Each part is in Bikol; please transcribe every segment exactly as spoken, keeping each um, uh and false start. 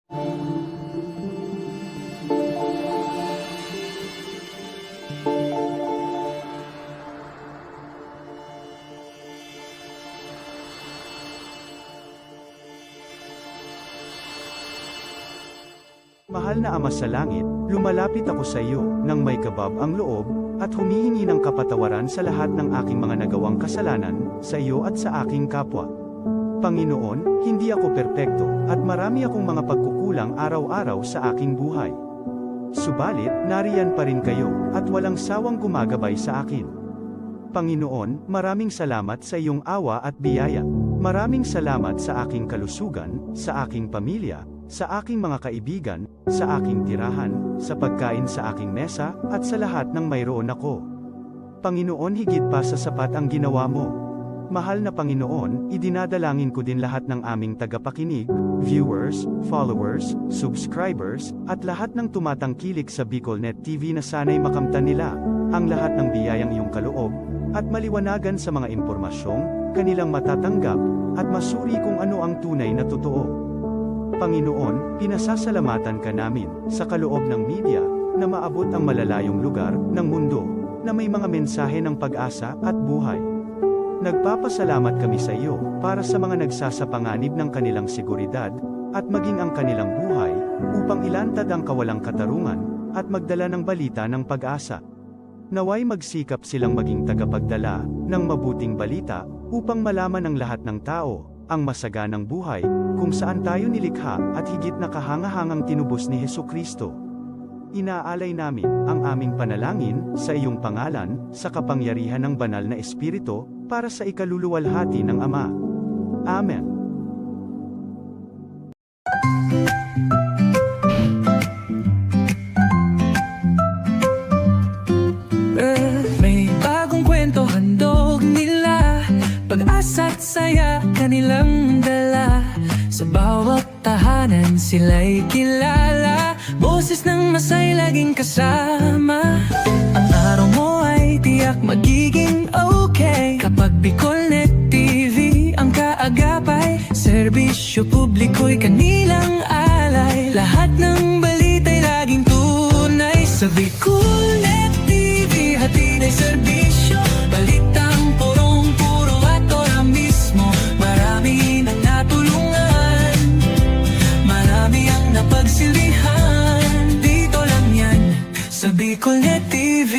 Mahal na Ama sa Langit, lumalapit ako sa iyo nang may kabab ang loob, at humihingi ng kapatawaran sa lahat ng aking mga nagawang kasalanan, sa iyo at sa aking kapwa. Panginoon, hindi ako perpekto, at marami akong mga pagkukulang araw-araw sa aking buhay. Subalit, nariyan pa rin kayo, at walang sawang gumagabay sa akin. Panginoon, maraming salamat sa iyong awa at biyaya. Maraming salamat sa aking kalusugan, sa aking pamilya, sa aking mga kaibigan, sa aking tirahan, sa pagkain sa aking mesa, at sa lahat ng mayroon ako. Panginoon, higit pa sa sapat ang ginawa mo. Mahal na Panginoon, idinadalangin ko din lahat ng aming tagapakinig, viewers, followers, subscribers, at lahat ng tumatangkilik sa BicolNet T V na sana'y makamtan nila ang lahat ng biyayang iyong kaloob at maliwanagan sa mga impormasyong kanilang matatanggap at masuri kung ano ang tunay na totoo. Panginoon, pinasasalamatan ka namin sa kaloob ng media na maabot ang malalayong lugar ng mundo na may mga mensahe ng pag-asa at buhay. Nagpapasalamat kami sa iyo para sa mga nagsasapanganib ng kanilang seguridad at maging ang kanilang buhay upang ilantad ang kawalang katarungan at magdala ng balita ng pag-asa. Naway magsikap silang maging tagapagdala ng mabuting balita upang malaman ng lahat ng tao ang masaganang buhay kung saan tayo nilikha at higit na kahangahangang tinubos ni Jesu-Cristo. Inaalay namin ang aming panalangin sa iyong pangalan, sa kapangyarihan ng Banal na Espiritu, para sa ikaluluwalhati ng Ama. Amen. May bagong kwento handog nila, pag-asa't saya kanilang dala. Sa bawat tahanan sila'y kilala, boses ng masay laging kasama. Ang araw mo ay tiyak magiging okay kapag BicolNet T V ang kaagapay. Serbisyo publiko'y kanilang alay, lahat ng balita'y laging tunay. Sa BicolNet T V, hatid ay serbisyo, balitang purong-puro at ora mismo. Marami nang natulungan, marami ang napagsilbihan. Dito lang yan, sa BicolNet T V.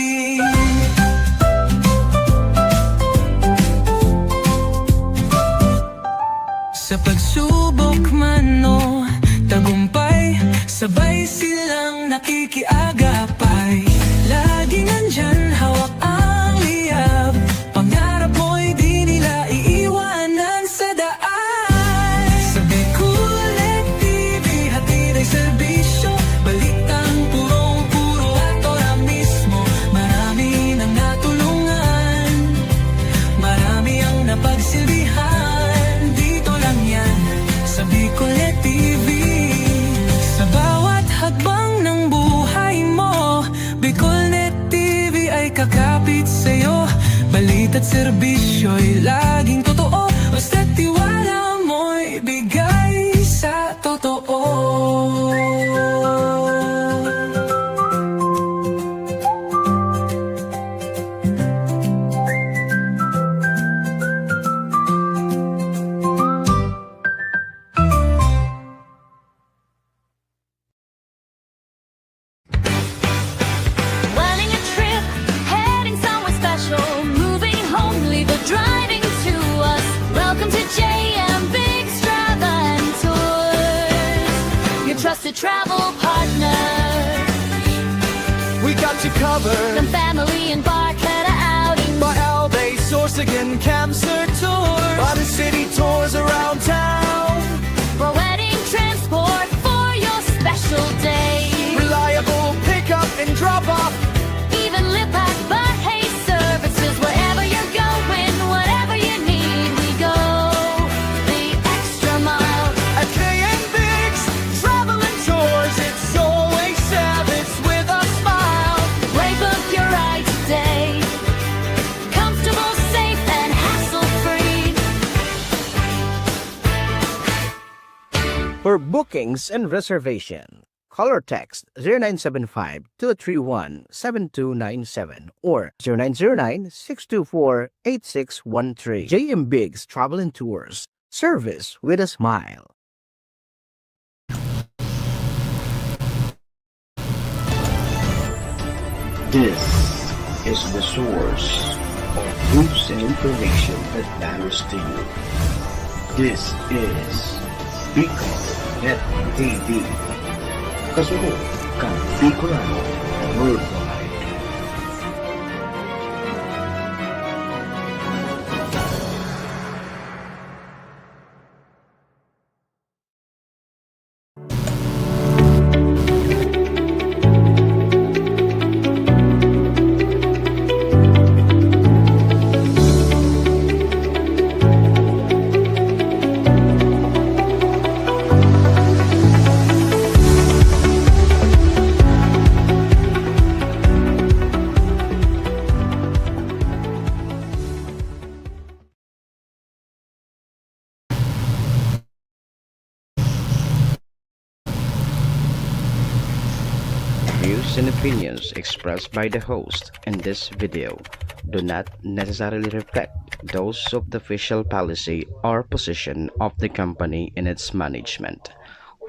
Sa pagsubok man o tagumpay, sabay silang nakikiagapay. Laging nandyan, hawak ang liyab. Pangarap mo'y di nila iiwanan sa daan. Sa BicolNet T V, hatid ay serbisyo, balitang purong-puro at ora mismo. Marami nang natulungan, marami ang napagsilbihan. Dito lang yan, sa BicolNet T V. Sa bawat hakbang ng buhay mo, BicolNet T V ay kakapit sa'yo. Balita't serbisyo'y laging totoo, basta't tiwala mo'y bigay sa totoo. Planning a trip, heading somewhere special, moving home, leave the driving to us. Welcome to J M Biggs Travel and Tours, your trusted travel partner. We got you covered. From family embark at a outing. By Albay, Sorsogon, Camsur Tours. By the city tours around town. For wedding transport for your special day. Reliable pickup and drop off. Even Lipat, Barhay services. Wherever you're going, whatever you need, we go the extra mile. At K M Biggs Travel and Tours, it's always service with a smile. Brave up your ride today. Comfortable, safe, and hassle-free. For bookings and reservation, call or text zero nine seven five, two three one, seven two nine seven or zero nine zero nine, six two four, eight six one three. J M Biggs Travel and Tours. Service with a smile. This is the source of news and information that matters to you. This is Bicol Net T V. Kasunod kan Bicolano Worldwide. Views and opinions expressed by the host in this video do not necessarily reflect those of the official policy or position of the company and its management.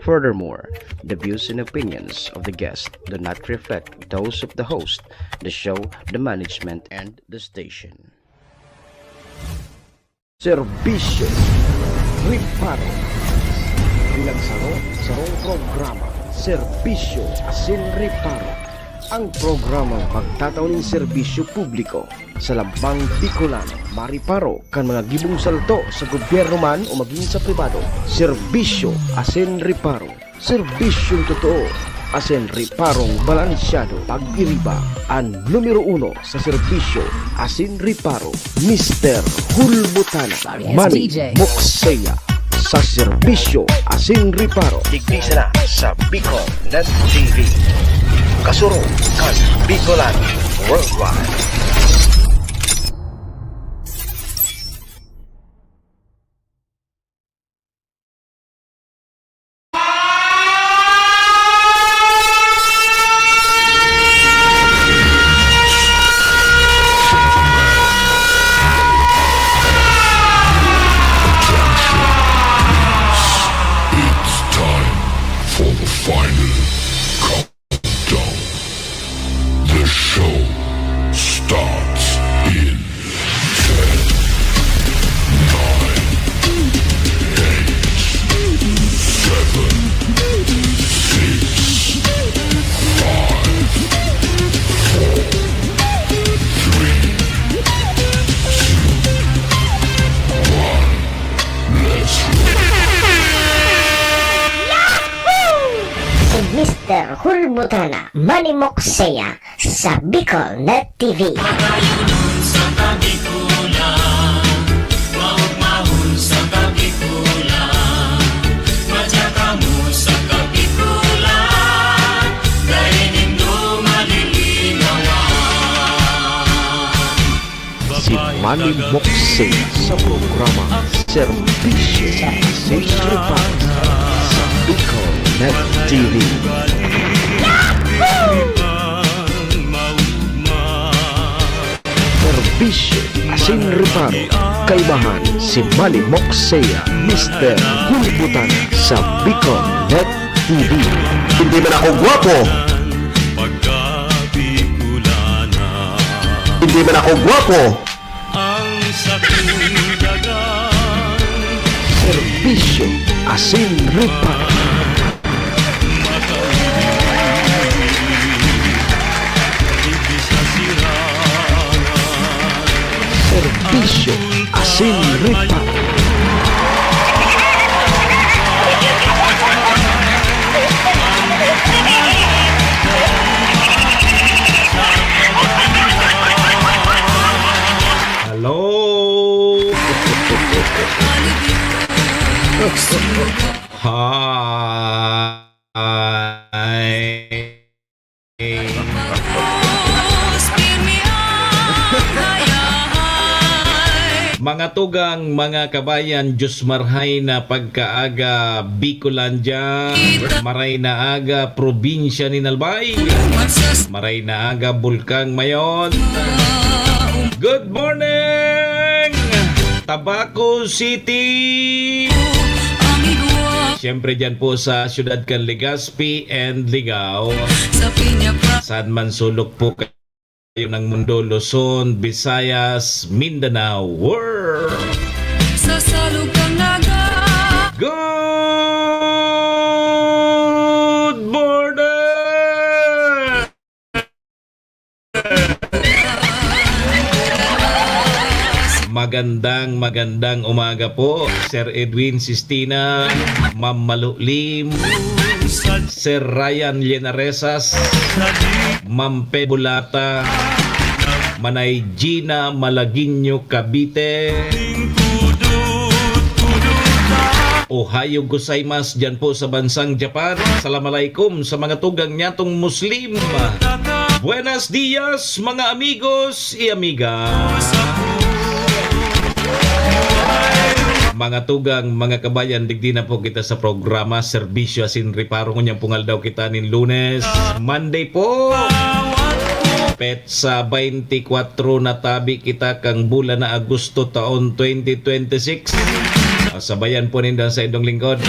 Furthermore, the views and opinions of the guest do not reflect those of the host, the show, the management, and the station. Serbisyo, reparo. Bilang saro, sarong programa, serbisyo asin reparo. Ang programang magtatao nin serbisyo publiko sa lambang Bicolano, mariparo kan mga gibong salto sa gobyerno man o magin sa pribado. Serbisyo asin reparo. Serbisyong totoo asin reparong balansyado. Pag-iriba, an numero uno sa serbisyo asin reparo, Mister Hulbutana. Manny Mokseya sa serbisyo asin reparo. Digdi sana sa Bicol Net T V. Kasurog kan Bicolano Worldwide. It's time for the final countdown. The show starts in ten, nine, eight, seven, six, five, four, three, two, one. Let's roll. Si Mister Hulbutana, Manny Mokseya, sa Bicol Net T V. Pagayunon sa Kabikulan, maugmahon sa Kabikulan, madya kamo sa Kabikulan, dai nindo malilinawan. Si Manny Mokseya sa programa Serbisyo asin Reparo sa Bicol Net T V. Serbisyo asin Reparo, kaibahan si Manny Mokseya, Mister Hulbutana sa Bicol Net T V. Hindi man ako gwapo. Hindi man ako gwapo. Serbisyo asin reparo. Serbisyo asin reparo. Hello. Hi. Mga Tugang, mga kabayan, Diyos marhay na pagkaaga, Bicolandia. Maray na aga, probinsya nin Albay. Maray na aga, Bulkang Mayon. Good morning, Tabaco City. Siyempre, dyan po sa siyudad kan Legazpi and Ligao. Saan man sulok po kayo ng mundo, Luzon, Visayas, Mindanao, world. Sa salog kang naga. Good morning! Magandang, magandang umaga po, Sir Edwin Sistina, Ma'am Malulim, Sir Ryan Llenaresas, Ma'am Pe Bulata, Manay Gina Malagueño Cavite. Ohayo gozaimasu dyan po sa bansang Japan. Salam alaikum sa mga tugang nyatong Muslim. Buenos dias, mga amigos y amigas. Mga tugang, mga kabayan, digdi na po kita sa programa, serbisyo asin reparo. Ngunyan pong aldaw kita nin Lunes, Monday po. Petsa twenty-four na tabi kita kan bulan na Agosto taon twenty twenty-six. Ah, sabayan po nindo ang saindong lingkod.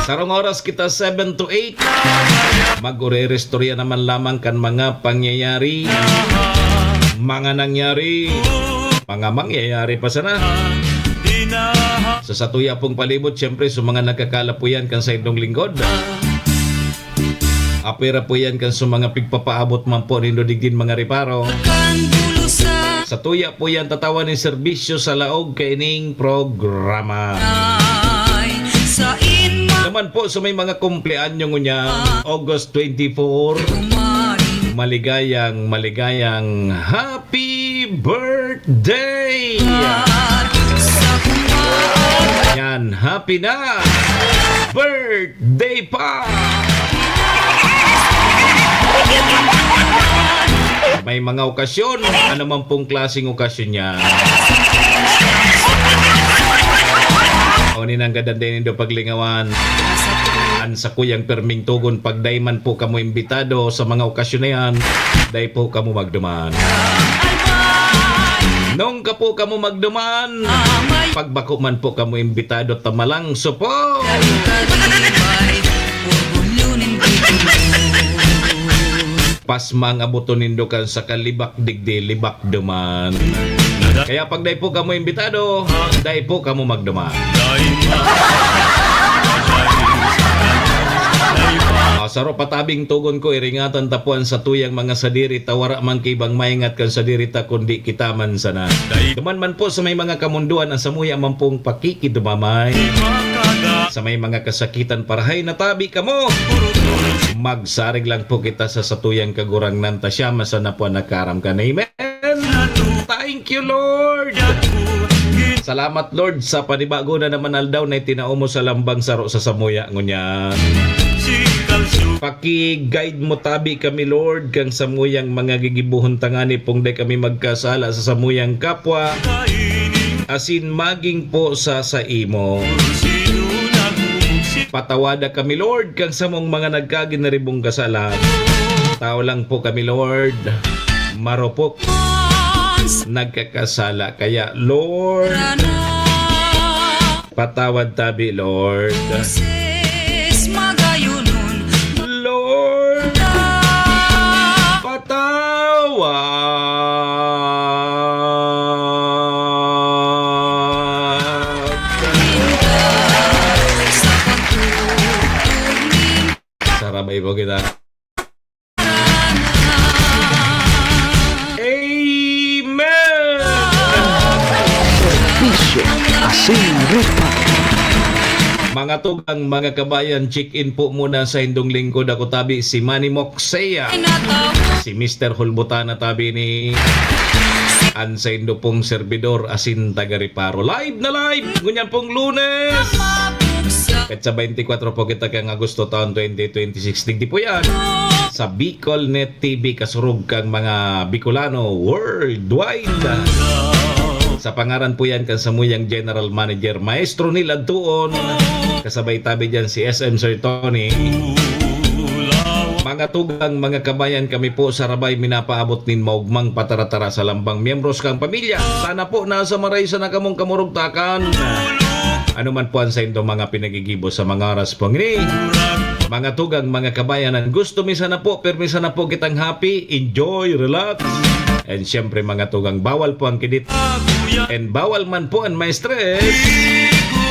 Sarong oras kita, seven to eight. Mag-urerestorya naman lamang kan mga pangyayari, mga nangyari, mga mangyayari pa sana. Sa satuya pong palibot, siyempre, sa mga nagkakalapuyan kan saindong lingkod. Apwera po yan kan sa mga pigpapaabot man po nindo digdin mga reparo. Kan bulusan. Satuya po yan tatawan nin serbisyo sa laog kaining programa. Ay, sa inma- Naman po sa may mga kumpleanyo ngunya, August twenty-four, Kumarin. Maligayang, maligayang happy birthday! Sa kumarin. Yan, happy na birthday! Day pa! May mga okasyon, ano man pong klaseng okasyon niya. O ni nang gadan din nindo paglingawan. An sakuyang pirming tugon, pag dai man po kamo imbitado sa mga okasyon na yan, dai po kamo magduman. Nung ka po kamo magduman, pag bako man po kamo imbitado, tamalang supo. Pasmang aboton nindo kan sa kalibak digdi, libak duman. Kaya pag dai po kamo imbitado, dai po kamo magduman. Ah, saro patabing tugon ko, iringatan ta po an satuyang mga sadiri ta, wara man ki ibang maingat kan sadiri ta, kundi kita man sana. Duman man po sa may mga kamundoan, an samuya man pong pakikidumamay. Sa may mga kasakitan, parahay na tabi kamo. Magsarig lang po kita sa satuyang Kagurangnan ta, siya man sana po an nakaaram kan. Amen. Thank you, Lord. Salamat, Lord, sa panibago na naman aldaw na itinao mo sa lambang saro sa samuya ngunyan. Paki-guide mo tabi kami, Lord, kan samuyang mga gigibohon tangani pong dai kami magkasala sa samuyang kapwa, asin magin po sa saimo. Patawada kami, Lord, kan samong mga nagkaginaribong kasala. Tao lang po kami, Lord. Marupok. Nagkakasala. Kaya, Lord, patawad tabi, Lord. Lord, patawad. Sarabay po kita. Amen! Serbisyo asin reparo. Mga tugang, mga kabayan, check-in po muna sa indong lingkod. Ako tabi, si Manny Moxea. Si Mister Hulbutana tabi ni an saindo pong serbidor asin taga-reparo. Live na live! Ngunyan pong Lunes! Petsa twenty-four po kita kan Agosto taon twenty twenty-six. Digdi po yan sa Bicol Net T V, kasurog kang mga Bicolano worldwide. Sa Sa pangaran po yan kan samuyang General Manager, Maestro Neil Adtuon, kasabay tabi dyan si S M Sir Tony. Mga tugang, mga kabayan, kami po sa Rabay minapaabot nin maugmang pataratara sa lambang miyembros kan pamilya. Sana po nasa maray sana kamong kamurugtakan. Ano man po ang saindo mga pinagigibo sa mga oras po ngini. Mga tugang, mga kabayan, ang gusto mi sana po, pirmi sana po kitang happy, enjoy, relax. And siyempre, mga tugang, bawal po ang kidit. And bawal man po ang ma-stress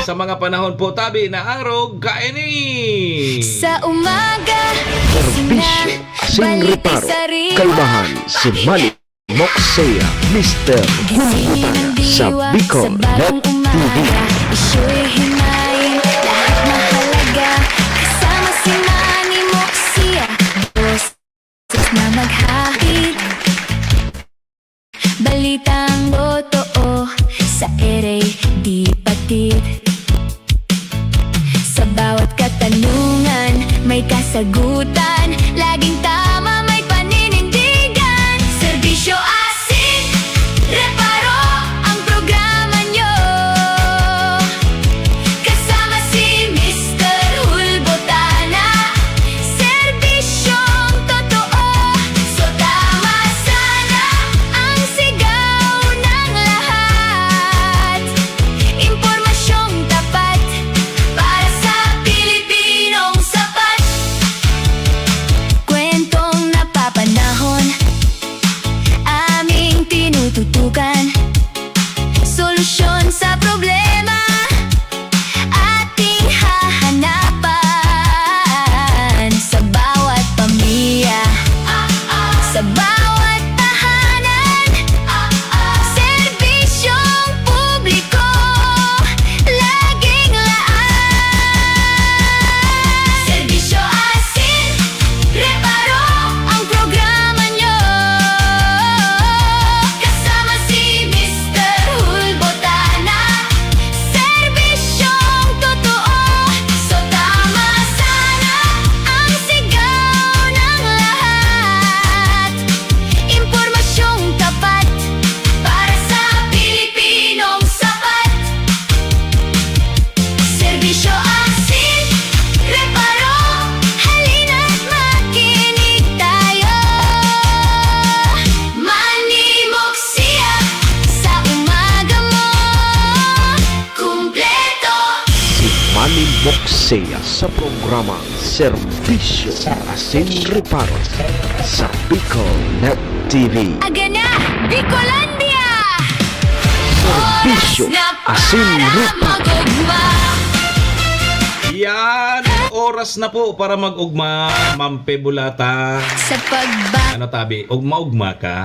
sa mga panahon po tabi na arog kaini. Sa umaga, gising na, Serbisyo, sin balita reparo, sa rimba, kalmahan, si Mali Moksea, Mister Gising ng Hulbutana sa diwa, Bicol sa bagong Net T V. Umaga, isyu'y himayin, lahat mahalaga, kasama si Manny Moksea, boses na maghahatid. Balitang totoo sa ere di patid. Sa bawat katanungan, may kasagutan. Laging tama, may paninindigan. Serbisyo asin reparo ang programa nyo. Kasama si Mister Hulbotana. Serbisyong totoo. So tama sana ang sigaw ng lahat. Impormasyong tapat para sa Pilipinong sapat. Kwentong napapanahon, aming tinututukan. Solusyon sa problema, ating hahanapan. Sa bawat pamilya, sa bawat tahanan, serbisyong publiko, laging laan. Serbisyo asin reparo ang programa nyo. Kasama si Mister Hulbotana. Serbisyong totoo. So tama sana ang sigaw ng lahat. Impormasyong tapat para sa Pilipinong sapat. Serbisyo asin reparo, halina't makinig tayo. Manimok siya sa umaga mo, kumpleto. Si Manimok siya sa programa Serbisyo asin Reparo sa Bicol Net T V. Aga na, Bicolandia! Serbisyo asin Reparo. Oras na para mag-ugma. Yan, oras na po para mag-ugma, Ma'am Pe Bulata. Sa pagba- Ano tabi? Ugma-ugma ka?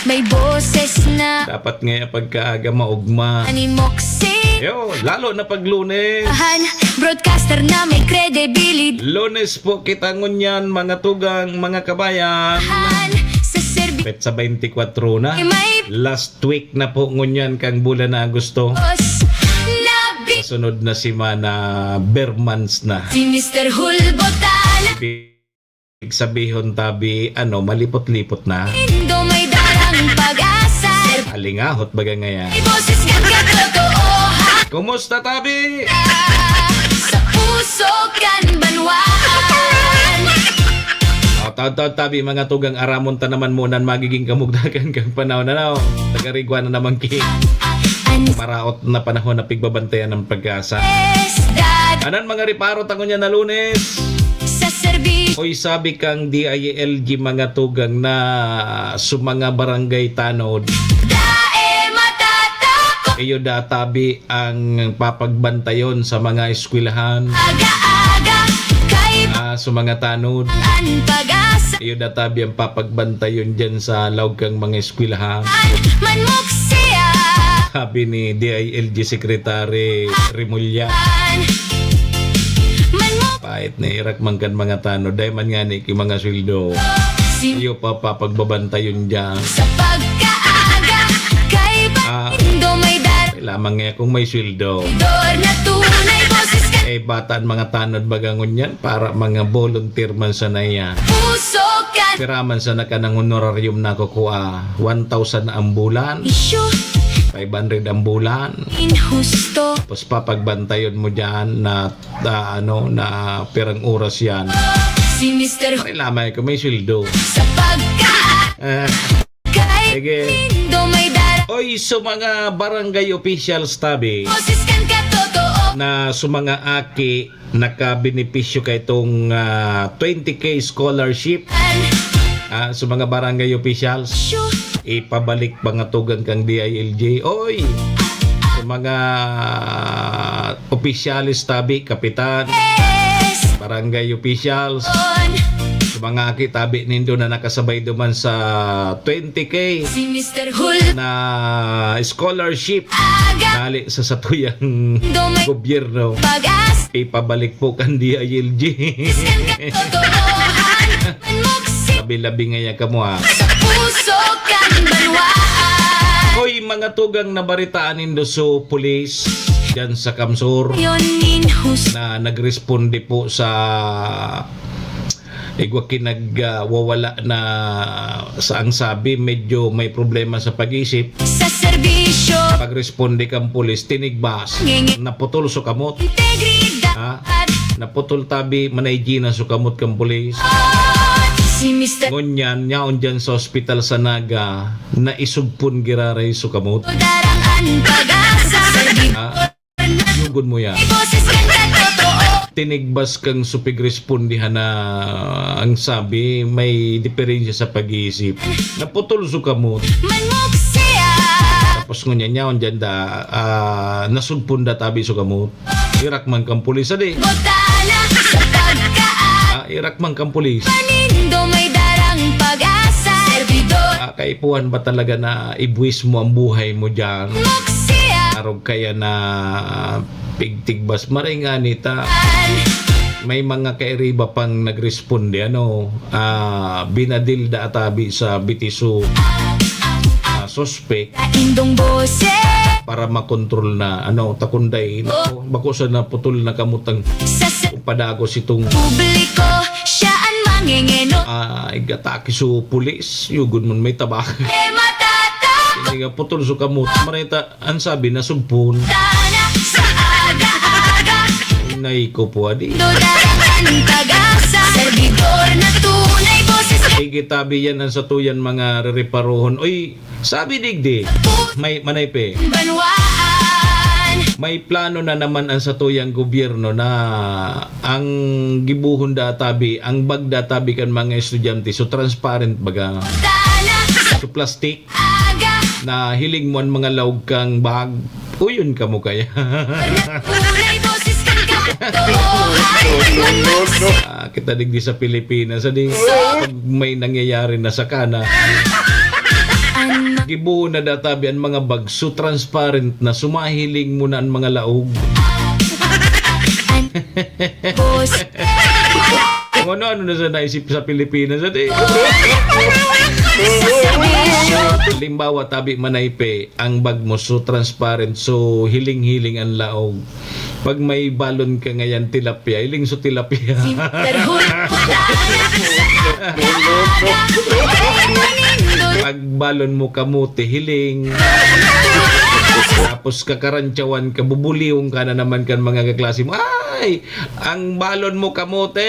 May boses na. Dapat ngaya pagkaaga maugma. Manimok si- Yo, lalo na pag Lunes. Ahan, broadcaster na may credibility. Lunes po kita ngunyan, mga tugang, mga kabayan. Ahan, sa serbi- Petsa twenty-four na. May- Last week na po ngunyan kang bulan na Agosto. Os, nabi- Sa sunod na semana, ber months na. Si Mister Hulbotana. Ibig sabihon, tabi, ano, malipot-lipot na. Indo may dalang pag-asa. Alingahot baga ngayan. May boses ka, katotoohan. Kumusta, tabi? Sa puso kan banwaan. O, taod-taod, tabi, mga tugang, aramon ta naman muna an magiging kamugdakan kan panahon, ano? Tagarigwa na naman ki. An- Maraot na panahon na pigbabantayan ng pag-asa. Yes, Dad. Anan mga reparo ta ngunyan na Lunes? Sa serbisyo. Oy, sabi kang D I L G mga tugang na sa mga barangay tanod. Dae matatako. Iyo da tabi ang papagbantayon sa mga eskwelahan. Aga-aga, kay Ah, sa mga tanod. An pag-asa. Iyo da tabi ang papagbantayon dyan sa laog kang mga eskwelahan. An manmok siya. Sabi ni D I L G Secretary Remulla. An manmok. Pait na irak man kan mga tanod. Dahil man nga ni ki mga sweldo. Si- Iyo pa papagbabantayon dyan. Sa pagkaaga, kay Ah. Batindo may dar- Lamang nga kung may sweldo. Dor na tunay, boses ka Eh, bata an mga tanod baga ngunyan, para mga volunteer man sana iyan. Puso kan Pira man sana kanang honorarium na kukua, one thousand ang bulan, isyu, five hundred ang bulan. Inhusto. Tapos papagbantayon mo diyan na, na ano, na pirang oras yan. Si Mister Hu- Ay, lamay ko, may sweldo. Sa pagka- Eh. Kay Sige. Lindo may dara- Oy, sa mga barangay officials tabi Boses kan katotoo. Na sa mga aki nakabenepisyo kay itong, ah, twenty K scholarship. Ah, sa mga barangay officials, Sure. Ipabalik mga tugang kang D I L G. Oy, sa mga opisyalis tabi, kapitan, Yes. Barangay officials, On. Sa mga aki tabi nindo na nakasabay duman sa twenty K Si Mister Hul- na scholarship Aga. Nali sa satuyang Do may gobyerno. Pag-as. Ipabalik po kan D I L G. Iskan katotohanan. Manmuksi. Labi-labi ngaya kamo, ha. Sa puso kan banwaan. Hoy, mga tugang, nabaritaan nindo so pulis dyan sa Kamsur Yon nin hus- na nagresponde po sa igwa kinag-, ah, wawala na sa ang sabi, medyo may problema sa pag-iisip. Sa serbisyo. Pagresponde kang pulis, tinigbas, Ngenge. Naputol so kamot. Integridad. Ha? Naputol tabi, manay Gina so kamot kang pulis. Si Mister Ngunyan, yaon dyan sa ospital sa Naga, naisugpon giraray so kamot. Darang an pag-asa. Ha? Yugod mo yan. May boses kan katotoo. Tinigbas kang supig respondihan na ang sabi, may diferensya sa pag-iisip. Naputol so kamot. Manmok siya. Tapos ngunyan yaon dyan da, ah, nasugpon da tabi so kamot. Irak man kang pulis, adi. Botana sa pagkaat. Ah, irak man kang pulis. Panindo may darang pag-asa. Servidor. Ah, kaipuhan ba talaga na ibuwis mo ang buhay mo dyan? Manmok siya. Arog kaya na pigtigbas, maray ngani ta. May mga kairiba pang nagresponde, ano, ah, binadil da atabi sa bitiso, ah, suspek Indong boses. Para makontrol na, ano, ta kunday, nako, bako sa naputol na kamot ang Sa se- padagos itong Publiko, siya an mangengeno. Ah, igatake so pulis, yugod man may tabak. E matata- Hindi nga putol so kamot, marita. Ang sabi, nasugpon. Tana sa aga-aga. Nay ko po, adi. Dodaran pag-asa. Servidor na tunay, boses. Igitabi yan ang satuyan mga rereparohon. Uy, sabi digdi. May, manay pe. Banwaan. May plano na naman ang satuyang gobyerno na ang gibuhon da tabi, ang bag da tabi kan mga estudyante. So, transparent baga. Tana. So, plastic. Aga. Na hiling mo an mga laog kang bag. Uyon kamo kaya. Tunay boses kan katotohanan. Ah, kita digdi sa Pilipinas, adi. Pag may nangyayari na sakana, An- gibuo na databi an mga bagso, transparent na, sumahiling mo na an mga laog. An- Boses. Kung ano-ano na sa naisip sa Pilipinas, adi. Sa serbisyo. Halimbawa, tabi manaype, ang bag mo so transparent, so hiling-hiling ang laog. Pag may balon ka ngayon, tilapia, hiling so tilapia. Tarhul. Pag balon mo kamote, hiling. Tapos kakarantsawan ka, bubuliwong ka na naman kan mga kaklase mo. Ay! Ang balon mo kamote.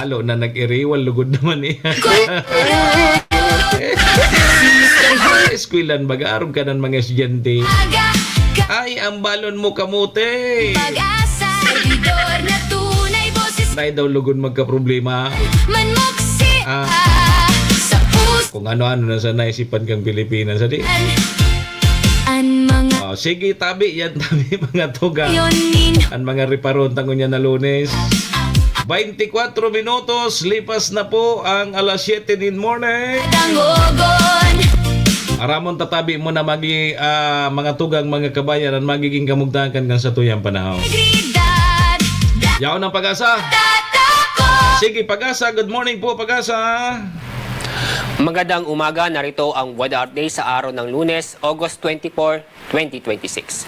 Lalo na nag-iriwal, lugod naman eh. Eskwelahan, mag-aarog ka ng mga estudyante. Ay, ang balon mo kamote. Pag-asa, servidor na tunay, boses. Dahil daw lugod magkaproblema. Manmoksi Ah. Sa puso. Kung ano-ano na sa naisipan kang Pilipinas, adi. An mga Oh, sige, tabi yan, tabi, mga tuga. Yun, nin- Ang mga reparon tango niya na Lunes. Twenty-four minutos, lipas na po ang alas siyete nin morning. Dangogon. Aramon tatabi mo na magi-, ah, mga tugang, mga kabayan, ang magiging kamugtakan kan sa tuyang panahon. Integridad. Yaon ang pag-asa. Tatako. Sige, pag-asa. Good morning po, pag-asa. Magandang umaga. Narito ang weather update sa araw ng Lunes, August twenty-four, twenty twenty-six.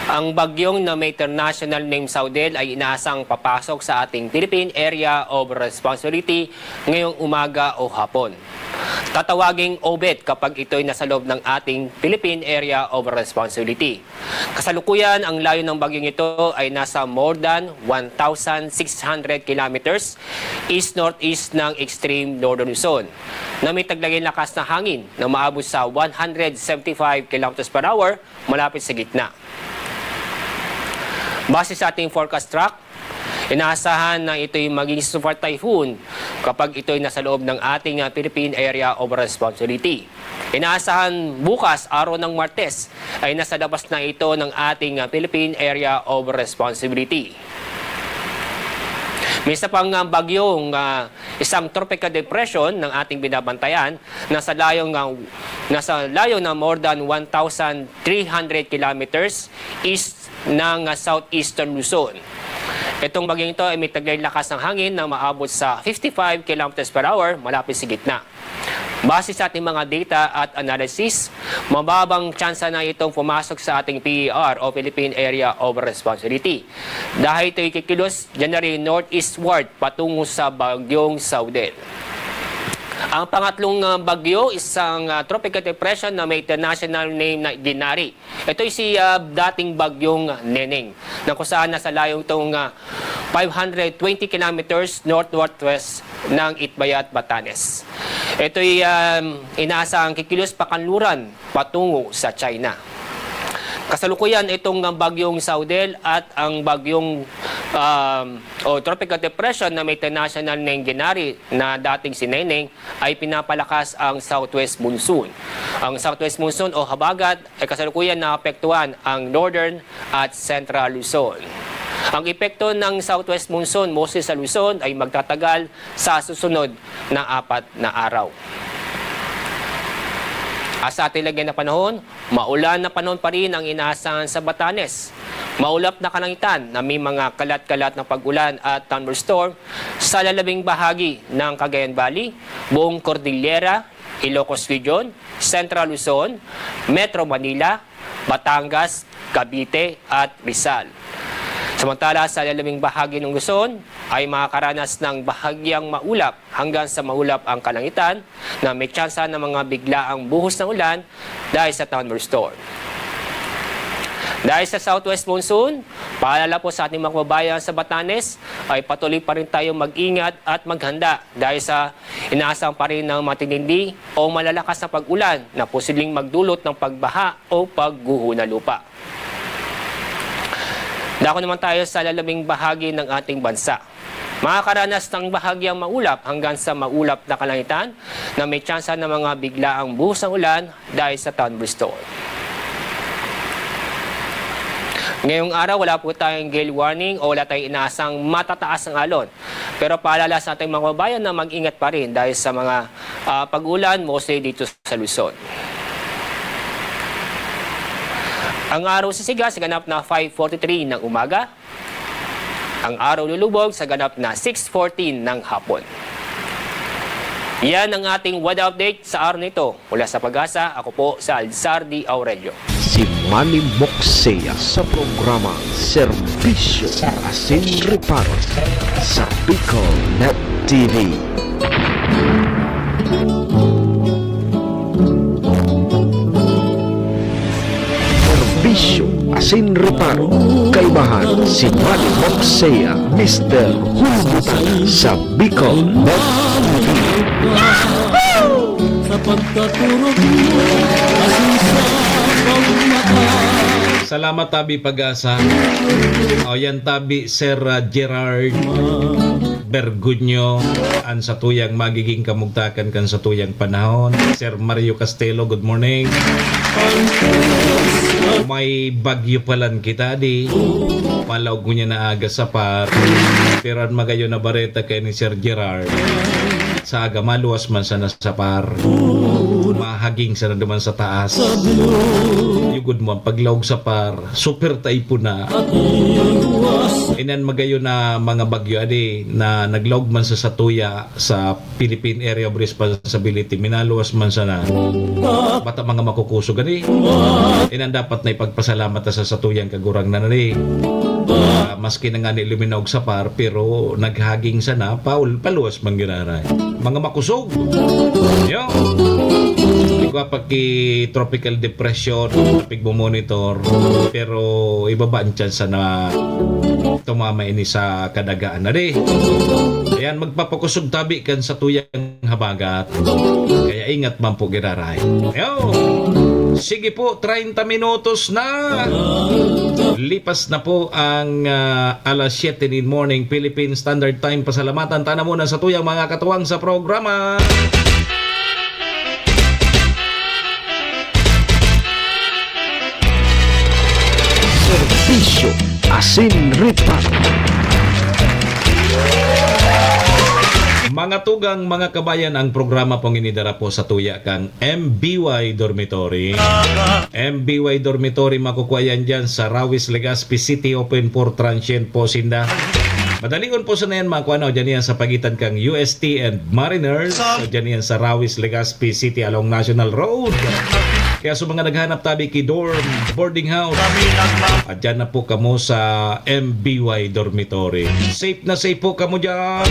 Ang bagyong na may international name Saudel ay inaasang papasok sa ating Philippine Area of Responsibility ngayong umaga o hapon. Tatawaging obet kapag ito'y nasa loob ng ating Philippine Area of Responsibility. Kasalukuyan, ang layo ng bagyong ito ay nasa more than one thousand six hundred kilometers east-northeast ng extreme northern Luzon, na may taglagay lakas na hangin na maabot sa one hundred seventy-five kilometers per hour malapit sa gitna. Base sa ating forecast track, inaasahan na ito'y maging super typhoon kapag ito'y nasa loob ng ating, ah, Philippine Area of Responsibility. Inaasahan bukas, araw ng Martes, ay nasa labas na ito ng ating, ah, Philippine Area of Responsibility. May isa pang, ah, bagyong, ah, isang tropical depression ng ating binabantayan, nasa layong, ah, nasa layo na more than one thousand three hundred kilometers east ng, ah, southeastern Luzon. Itong bagyong ito ay may taglay lakas ng hangin na maabot sa fifty-five kilometers per hour malapit sa gitna. Base sa ating mga data at analysis, mababang tsansa na itong pumasok sa ating P E R o Philippine Area of Responsibility, dahil ito'y kikilos dyan na rin northeastward patungo sa Bagyong Saudel. Ang pangatlong, ah, bagyo, isang, ah, tropical depression na may international name na Genari. Ito'y si, ah, dating Bagyong Neneng, na kung saan nasa layong itong, ah, five hundred twenty kilometers north-northwest ng Itbayat, Batanes. Ito'y, um, inaasahang kikilos pakanluran patungo sa China. Kasalukuyan, itong, ah, Bagyong Saudel at ang bagyong, um, o tropical depression na may international name Genari na dating si Neneng ay pinapalakas ang southwest monsoon. Ang southwest monsoon o habagat ay kasalukuyan naapektuhan ang northern at central Luzon. Ang epekto ng southwest monsoon mostly sa Luzon ay magtatagal sa susunod na apat na araw. At sa ating lagyan na panahon, maulan na panahon pa rin ang inaasahan sa Batanes. Maulap na kalangitan na may mga kalat-kalat na pag-ulan at thunderstorm sa lalabing bahagi ng Cagayan Valley, buong Cordillera, Ilocos Region, Central Luzon, Metro Manila, Batangas, Cavite at Rizal. Samantala, sa lalabing bahagi ng Luzon ay makakaranas ng bahagyang maulap hanggang sa maulap ang kalangitan na may tsansa ng mga biglaang buhos ng ulan dahil sa thunderstorm. Dahil sa southwest monsoon, paalala po sa ating mga kababayan sa Batanes, ay patuloy pa rin tayong mag-ingat at maghanda dahil sa inaasang pa rin ng matitindi o malalakas na pag-ulan na posibleng magdulot ng pagbaha o pagguho ng lupa. Dako naman tayo sa lalabing bahagi ng ating bansa. Makakaranas ng bahagyang maulap hanggang sa maulap na kalangitan na may tsansa ng mga biglaang buhos ng ulan dahil sa thunderstorm. Ngayong araw, wala po tayong gale warning o wala tayong inaasang matataas ang alon. Pero paalala sa ating mga kababayan na mag-ingat pa rin dahil sa mga, ah, pag-ulan, mostly dito sa Luzon. Ang araw sisiga sa ganap na five forty-three ng umaga. Ang araw lulubog sa ganap na six fourteen ng hapon. Yan ang ating weather update sa araw nito. Mula sa Pag-asa, ako po si Alzardi Aurelio. Si Manny Moxea sa programa Serbisyo Asin Reparo sa Bicol Net T V. Serbisyo asin reparo, kaibahan si Manny Moxea, Mister Hulbutan sa Bicol Net T V. Sa pagkaturog mo, asin sa pagmata. Salamat, Tabi Pag-asa. O, yan, Tabi, Sir, ah, Gerard Bergunyo, an satuyang magiging kamugtakan kan satuyang panahon. Sir Mario Castelo, good morning. May bagyo palan kita, di. Palaog ngunyan na aga sa par. Pero an magayon na bareta kay ni Sir Gerard, sa aga maluwas man sana sa par. haging sana duman sa taas. Yugod mo ang paglaog sa par, super taipo na. Inan magayon na mga bagyo adi na naglaog man sa satuya sa Philippine Area of Responsibility, minaluwas man sana. Bata mga makukusog adi. Inan dapat na ipagpasalamat ta sa satuyang kagurangnan adi. Ah, maski na nga ni luminaog sa par, pero naghaging sana, paul-, paluwas man giraray. Mga makusog. Yo. Igwa pa ki tropical depression, pigmo-monitor, pero ibaba ang tsansa na tumama ini sa kadagaan na di. Ayan, magpapakusog tabi kan satuyang habagat. Kaya ingat man po giraray. Yo. Sige po, treinta minutos na. Lipas na po ang, ah, alas siyete nin morning, Philippine Standard Time. Pasalamatan ta na muna sa tuyang mga katuwang sa programa. Serbisyo asin reparo. Mga tugang, mga kabayan, ang programa pong inidara po sa tuya kan M B Y Dormitory. M B Y Dormitory, makukuha yan dyan sa Rawis, Legazpi City, open for transient po sinda. Madalion po sa yan, mga kuwan, o, dyan yan sa pagitan kang U S T and Mariners. So, dyan yan sa Rawis, Legazpi City along National Road. Kaya sa mga naghanap tabi ki dorm, boarding house, at dyan na po kamo sa M B Y Dormitory. Safe na safe po kamo dyan.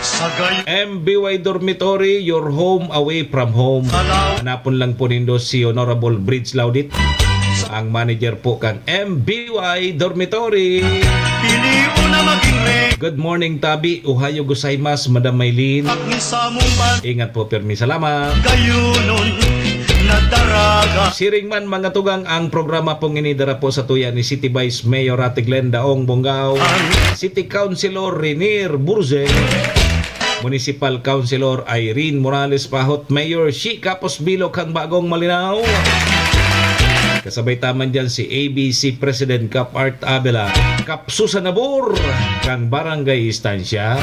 Sa gay- M B Y Dormitory, your home away from home. Hanapon lang po nindo si Honorable Bridge Laudit, ang manager po kan M B Y Dormitory. Pili mo na maging rey. Good morning, Tabi. Ohayo gozaimasu, Madam Maylin. Ak ni samong ban- Ingat po, pirmi. Salamat. Gayunon na daraga. Siring man, mga tugang, ang programa pong inidara po sa tuya ni City Vice Mayor Ate Glenda Ong Bongao, City Councilor Renier Burze, Municipal Councilor Irene Morales Pahot, Mayor Shi Kapos Bilok, ang bagong malinaw. Kasabay taman dyan si A B C President Kap Art Abela, Kap Susan Abor, kang Barangay Estancia.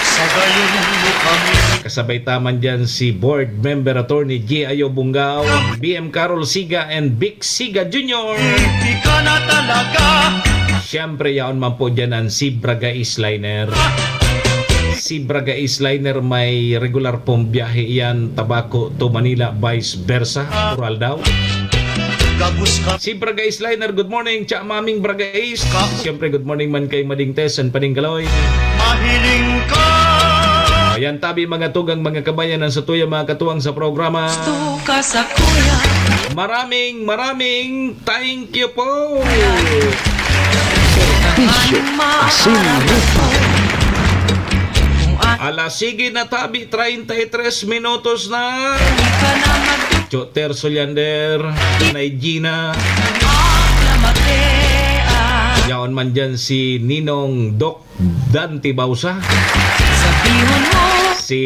Sa gayon mo kami. Kasabay taman dyan si Board Member Attorney G I O Bungao, B M Carol Siga, and Vic Siga Junior. Di ka na talaga. Siyempre, yaon man po dyan ang Sibra Gais Liner. Sibra Gais Liner, may regular pong biyahe yan, Tabaco to Manila, vice versa, oral daw. Gabos ka. Sibra Gais Liner, good morning, Cha Maming Bragais. Ka- Siyempre, good morning man kay Mading Tess and Pading Galoy. Mahiling ka. Ayan, tabi, mga tugang, mga kabayan, ang satuya, mga katuwang sa programa. Gusto ka sa kuya. Maraming, maraming thank you po. Serbisyo asin reparo. Alas sige na tabi, treinta y tres minutos na. Choter Soliander, Nay Gina. Yaon man dyan si Ninong Doc Dante Bausa. Sabihon mo. Si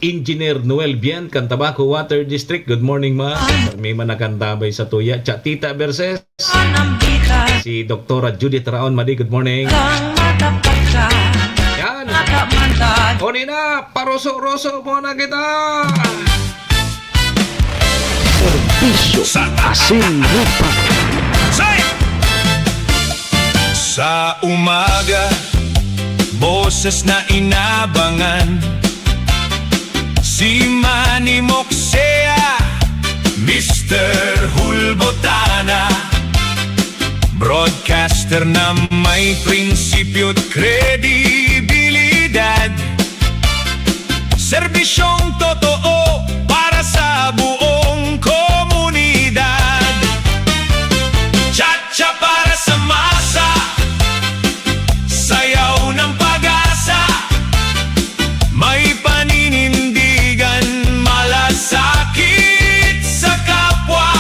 Engineer Noel Bian, kan Tabaco Water District. Good morning, ma. May manakantabay sa tuya. Cha Tita Verses. Anambita. Si Doktora Judith Raon Madi, good morning. Kang matapat ka. Yan. Matamantad. Uni na, paroso-roso muna kita. Serbisyo sa asin lupa. Say! Sa umaga, boses na inabangan. Si Manny Moksea, Mister Hulbotana. Broadcaster na may prinsipyo at kredibilidad. Serbisyong totoo para sa buong komunidad. Chat Siya para sa masa, sayaw ng pag-asa. May paninindigan, malasakit sa kapwa.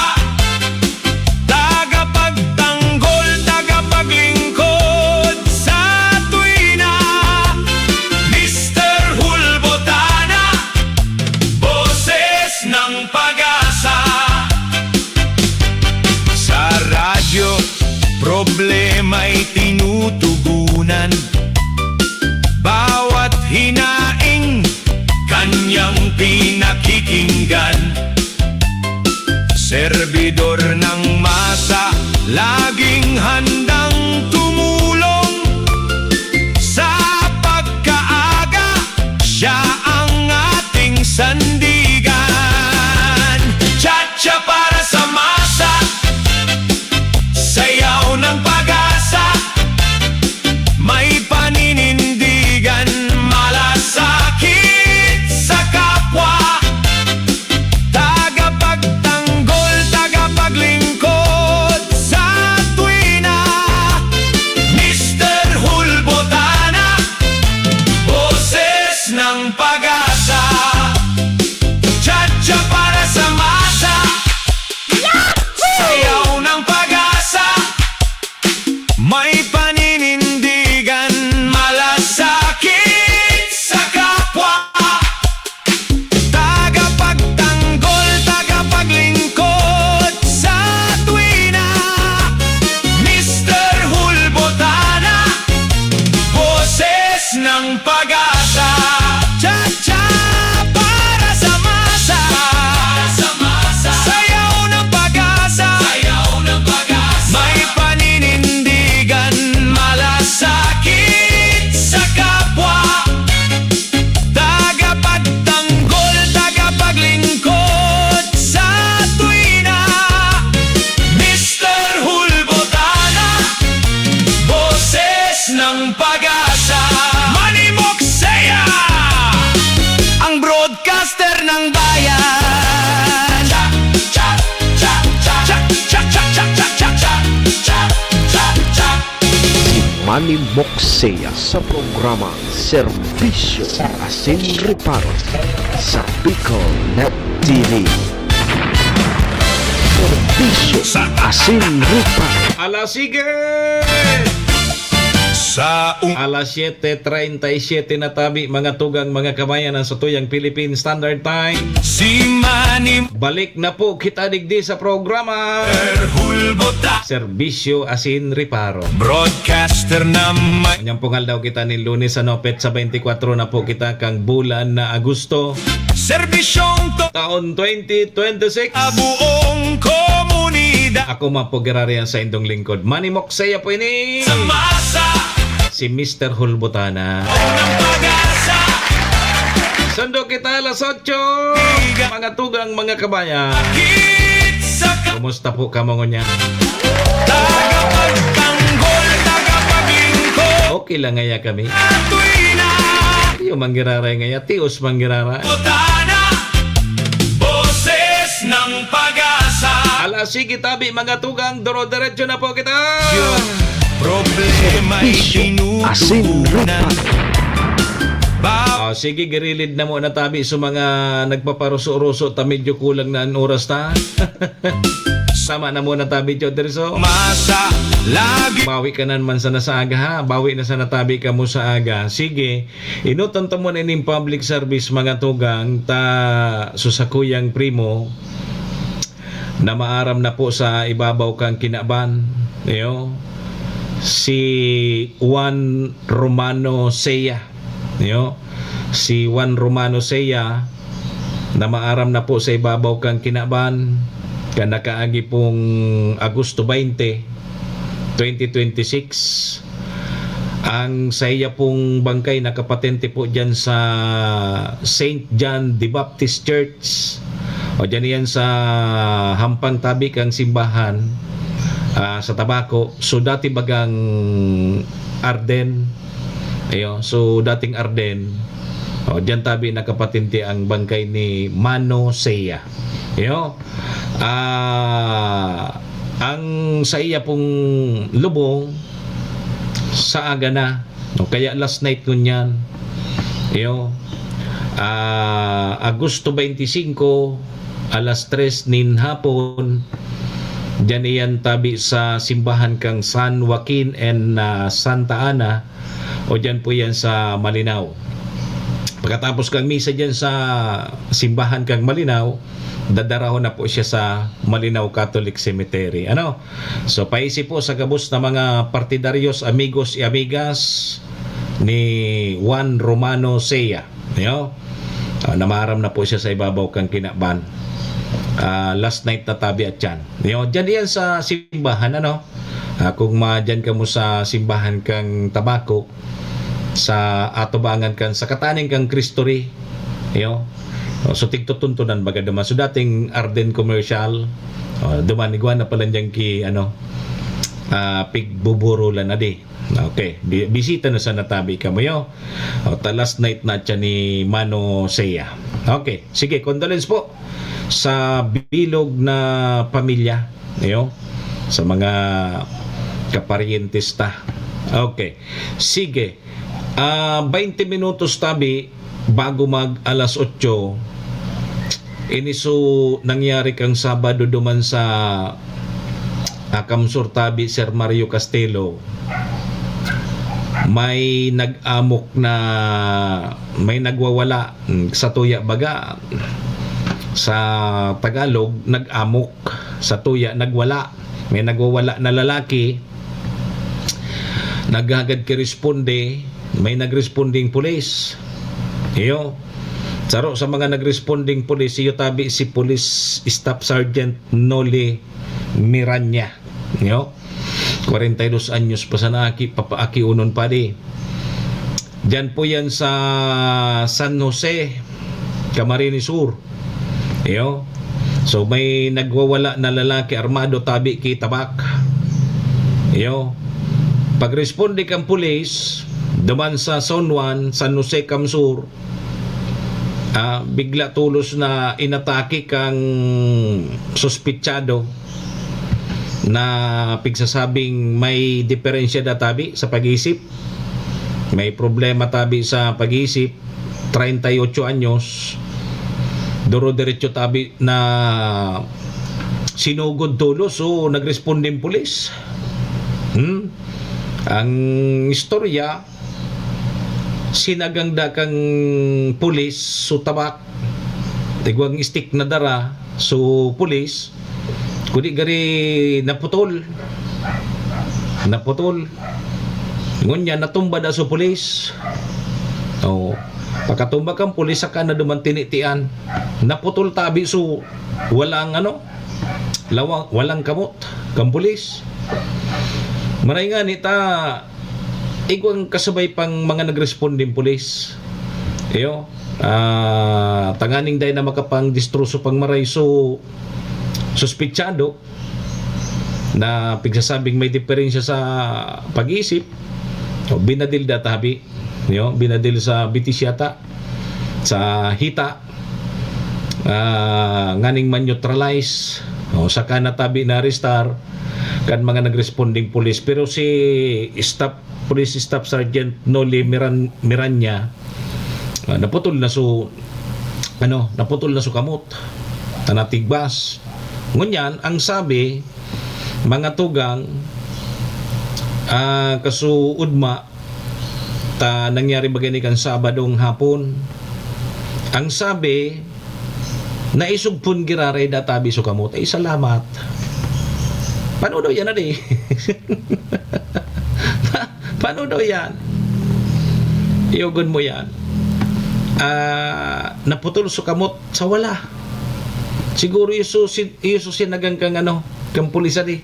Tagapagtanggol, tagapaglingkod sa tuwina. Mister Hulbotana, boses ng pag-asa. Sa radyo, problema'y tinutugunan. Bawat hinaing, kanyang pinakikinggan. Servidor ng masa, laging handang tumulong. Sa pagkaaga, siya ang ating sandigan. Cha-cha para sa masa, sayaw ng pag-asa. May paninindigan, malasakit sa kapwa. Tagapagtanggol, tagapaglingkod sa tuwina. Mister Hulbotana, boses ng pag-asa. Cha-cha para sa masa. Sayaw ng pag-asa. May paninindigan, malasakit sa kapwa. Tagapagtanggol, tagapaglingkod sa tuwina. Mister Hulbotana, boses ng pag-asa. Cha-cha para sa masa. Sayaw ng pag-asa. May paninindigan, malasakit sa kapwa. Tagapagtanggol, tagapaglingkod sa tuwina. Mister Hulbotana, boses ng pag-asa. Manny Moksea, ang broadcaster ng bayan. Cha, cha, cha, cha, cha, cha, cha, cha, cha, cha, cha, cha, cha, cha. Si Manny Moksea sa programa Serbisyo asin Reparo sa Bicol Net T V. Serbisyo asin Reparo. Ala, sige! Sa un- Alas siyete treinta y siete na tabi, mga tugang, mga kabayan, ang satuyang Philippine Standard Time. Si Manny Balik na po kita digdi sa programa. Hulbota. Serbisyo asin Reparo. Broadcaster na may Niyang pungal daw kita nin Lunes, ano, petsa twenty-four na po kita kang bulan na Agosto. Serbisyong to Taon twenty twenty-six. Sa buong komunidad. Ako man po, giraray an saindong lingkod, Manny Moksea po ini. Sa masa. Si Mister Hulbotana. Ng pag-asa. Sundo kita alas otso. Mga tugang, mga kabayan. Sakit sa ka- Kumusta po kamo ngunyan? Tagapagtanggol, tagapaglingkod. Okay lang ngaya kami. Tuwina. Iyo manggiraray ngaya, tios manggiraray. Botana, boses ng pag-asa. Ala, sige, tabi, mga tugang, duro-diretso na po kita. Problema Bisyo, asin, rupa. Ba- Ah, sige, girilid na muna tabi sa mga nagpaparuso-ruso ta, medyo kulang na an oras ta. Sama na muna tabi, Tio Terso. Masa, lagi. Bawi ka na man sana sa aga, ha? Bawi na sana tabi ka mo sa aga. Sige, inutan ta muna ining public service, mga tugang, ta sa sakuyang primo na maaram na po sa ibabaw kan kinaban, iyo, si Juan Romano Seiya, iyo, si Juan Romano Seiya na maaram na po sa ibabaw kan kinaban, kan nakaagi pong Agosto twenty, twenty twenty-six. Ang saiya pong bangkay nakapatente po diyan sa Saint John the Baptist Church. O, diyan iyan sa hampang tabi kan simbahan, ah, sa Tabaco. So, dati bagang Arden. Ayo, so, dating Arden. O, diyan tabi nakapatente ang bangkay ni Mano Seiya. Ayo. Ah, ang saiya pong lubong sa aga na, no? Kaya last night ngunyan, iyo, ah, Agosto twenty-five, alas tres nin hapon, diyan iyan tabi sa simbahan kang San Joaquin and, ah, Santa Ana, o diyan po yan sa Malinao. Pagkatapos kang misa diyan sa simbahan kang Malinao, dadarahon na po siya sa Malinao Catholic Cemetery. Ano? So, paisi po sa gabos na mga partidaryos, amigos y amigas ni Juan Romano Seiya. Yo? Ah, namaram na po siya sa ibabaw kan kinaban. Ah, last night na tabi at yan. Yo, dyan yan sa simbahan, ano? Ah, kung ma-, dyan kamo sa simbahan kang Tabaco, sa atubangan kan, sa kataning kang Cristo Rey. Yo. Oh, so, tigtutuntunan baga duman. So, dating Arden Commercial, oh, duman, igwa na pala dyan ki, ano, ah, pigbuburulan na di. Okay, bi-, bisita na sa natabi kamo, yo. O, ta last night na siya ni Mano Seiya. Okay, sige, condolence po sa bilog na pamilya, yo, sa mga kaparyentes ta. Okay, sige. Ah, baynte minutos tabi bago mag alas otso. Ini so nangyari kang Sabado duman sa, ah, Kamsur tabi, Sir Mario Castelo. May nag-amok na, may nagwawala, mm, sa tuya baga. Sa Tagalog, nag-amok. Sa tuya, nagwala. May nagwawala na lalaki. Naghagad ki responde, may nagresponding pulis. Iyo. Saro sa mga nagresponding pulis, iyo tabi si Police Staff Sergeant Noli Miranya. Iyo. Kwarenta y dos anyos pa sana aki, papa-, aki unon pa di. Diyan po yan sa San Jose, Camarines Sur. Iyo. So, may nagwawala na lalaki armado tabi ki tabak. Iyo. Pagresponde kan pulis, duman sa Zone one, San Jose, Kamsur, ah, bigla tolos na inatake kang suspitsado na pigsasabing may diferensya da tabi sa pag-iisip. May problema tabi sa pag-iisip, treinta y ocho anyos, duro-diretso tabi na sinugod tolos, so nagresponde ang pulis. Hmm? Ang istorya, sinagang da kang pulis, so tabak, igwang stick na dara, so pulis, kudi gari naputol. Naputol. Ngunyan, natumba da so pulis. Oh, pagkatumba kang pulis, saka na duman tinitian. Naputol tabi, so walang ano, lawang, walang kamot kang pulis. Maray nga ni ta, igwang kasabay pang mga nagresponding pulis. Iyo, ah, tanganing dai na makapangdistroso pang maray so suspitsado na pigsasabing may diferensya sa pag-iisip, o binadil da tabi, yo, binadil sa bitis yata, sa hita, ah, nganing ma-neutralize, o saka na tabi na-arrestar kan mga nagresponding pulis. Pero si staff, Police Staff Sergeant Noli Miran-, Miranya, ah, naputol na so, ano, naputol na so kamot, na natigbas. Ngunyan, ang sabi, mga tugang, ah, kasuudma, ta nangyari ba gani kan Sabadong hapon? Ang sabi, naisugpon giraray da tabi so kamot. Ay, salamat. Paano daw yan, adi? Pa-, paano daw yan? Iyogon mo yan. Ah, naputol so kamot sa wala. Siguro iyo so si-, iyo so sinagang kang ano, kang pulis, adi.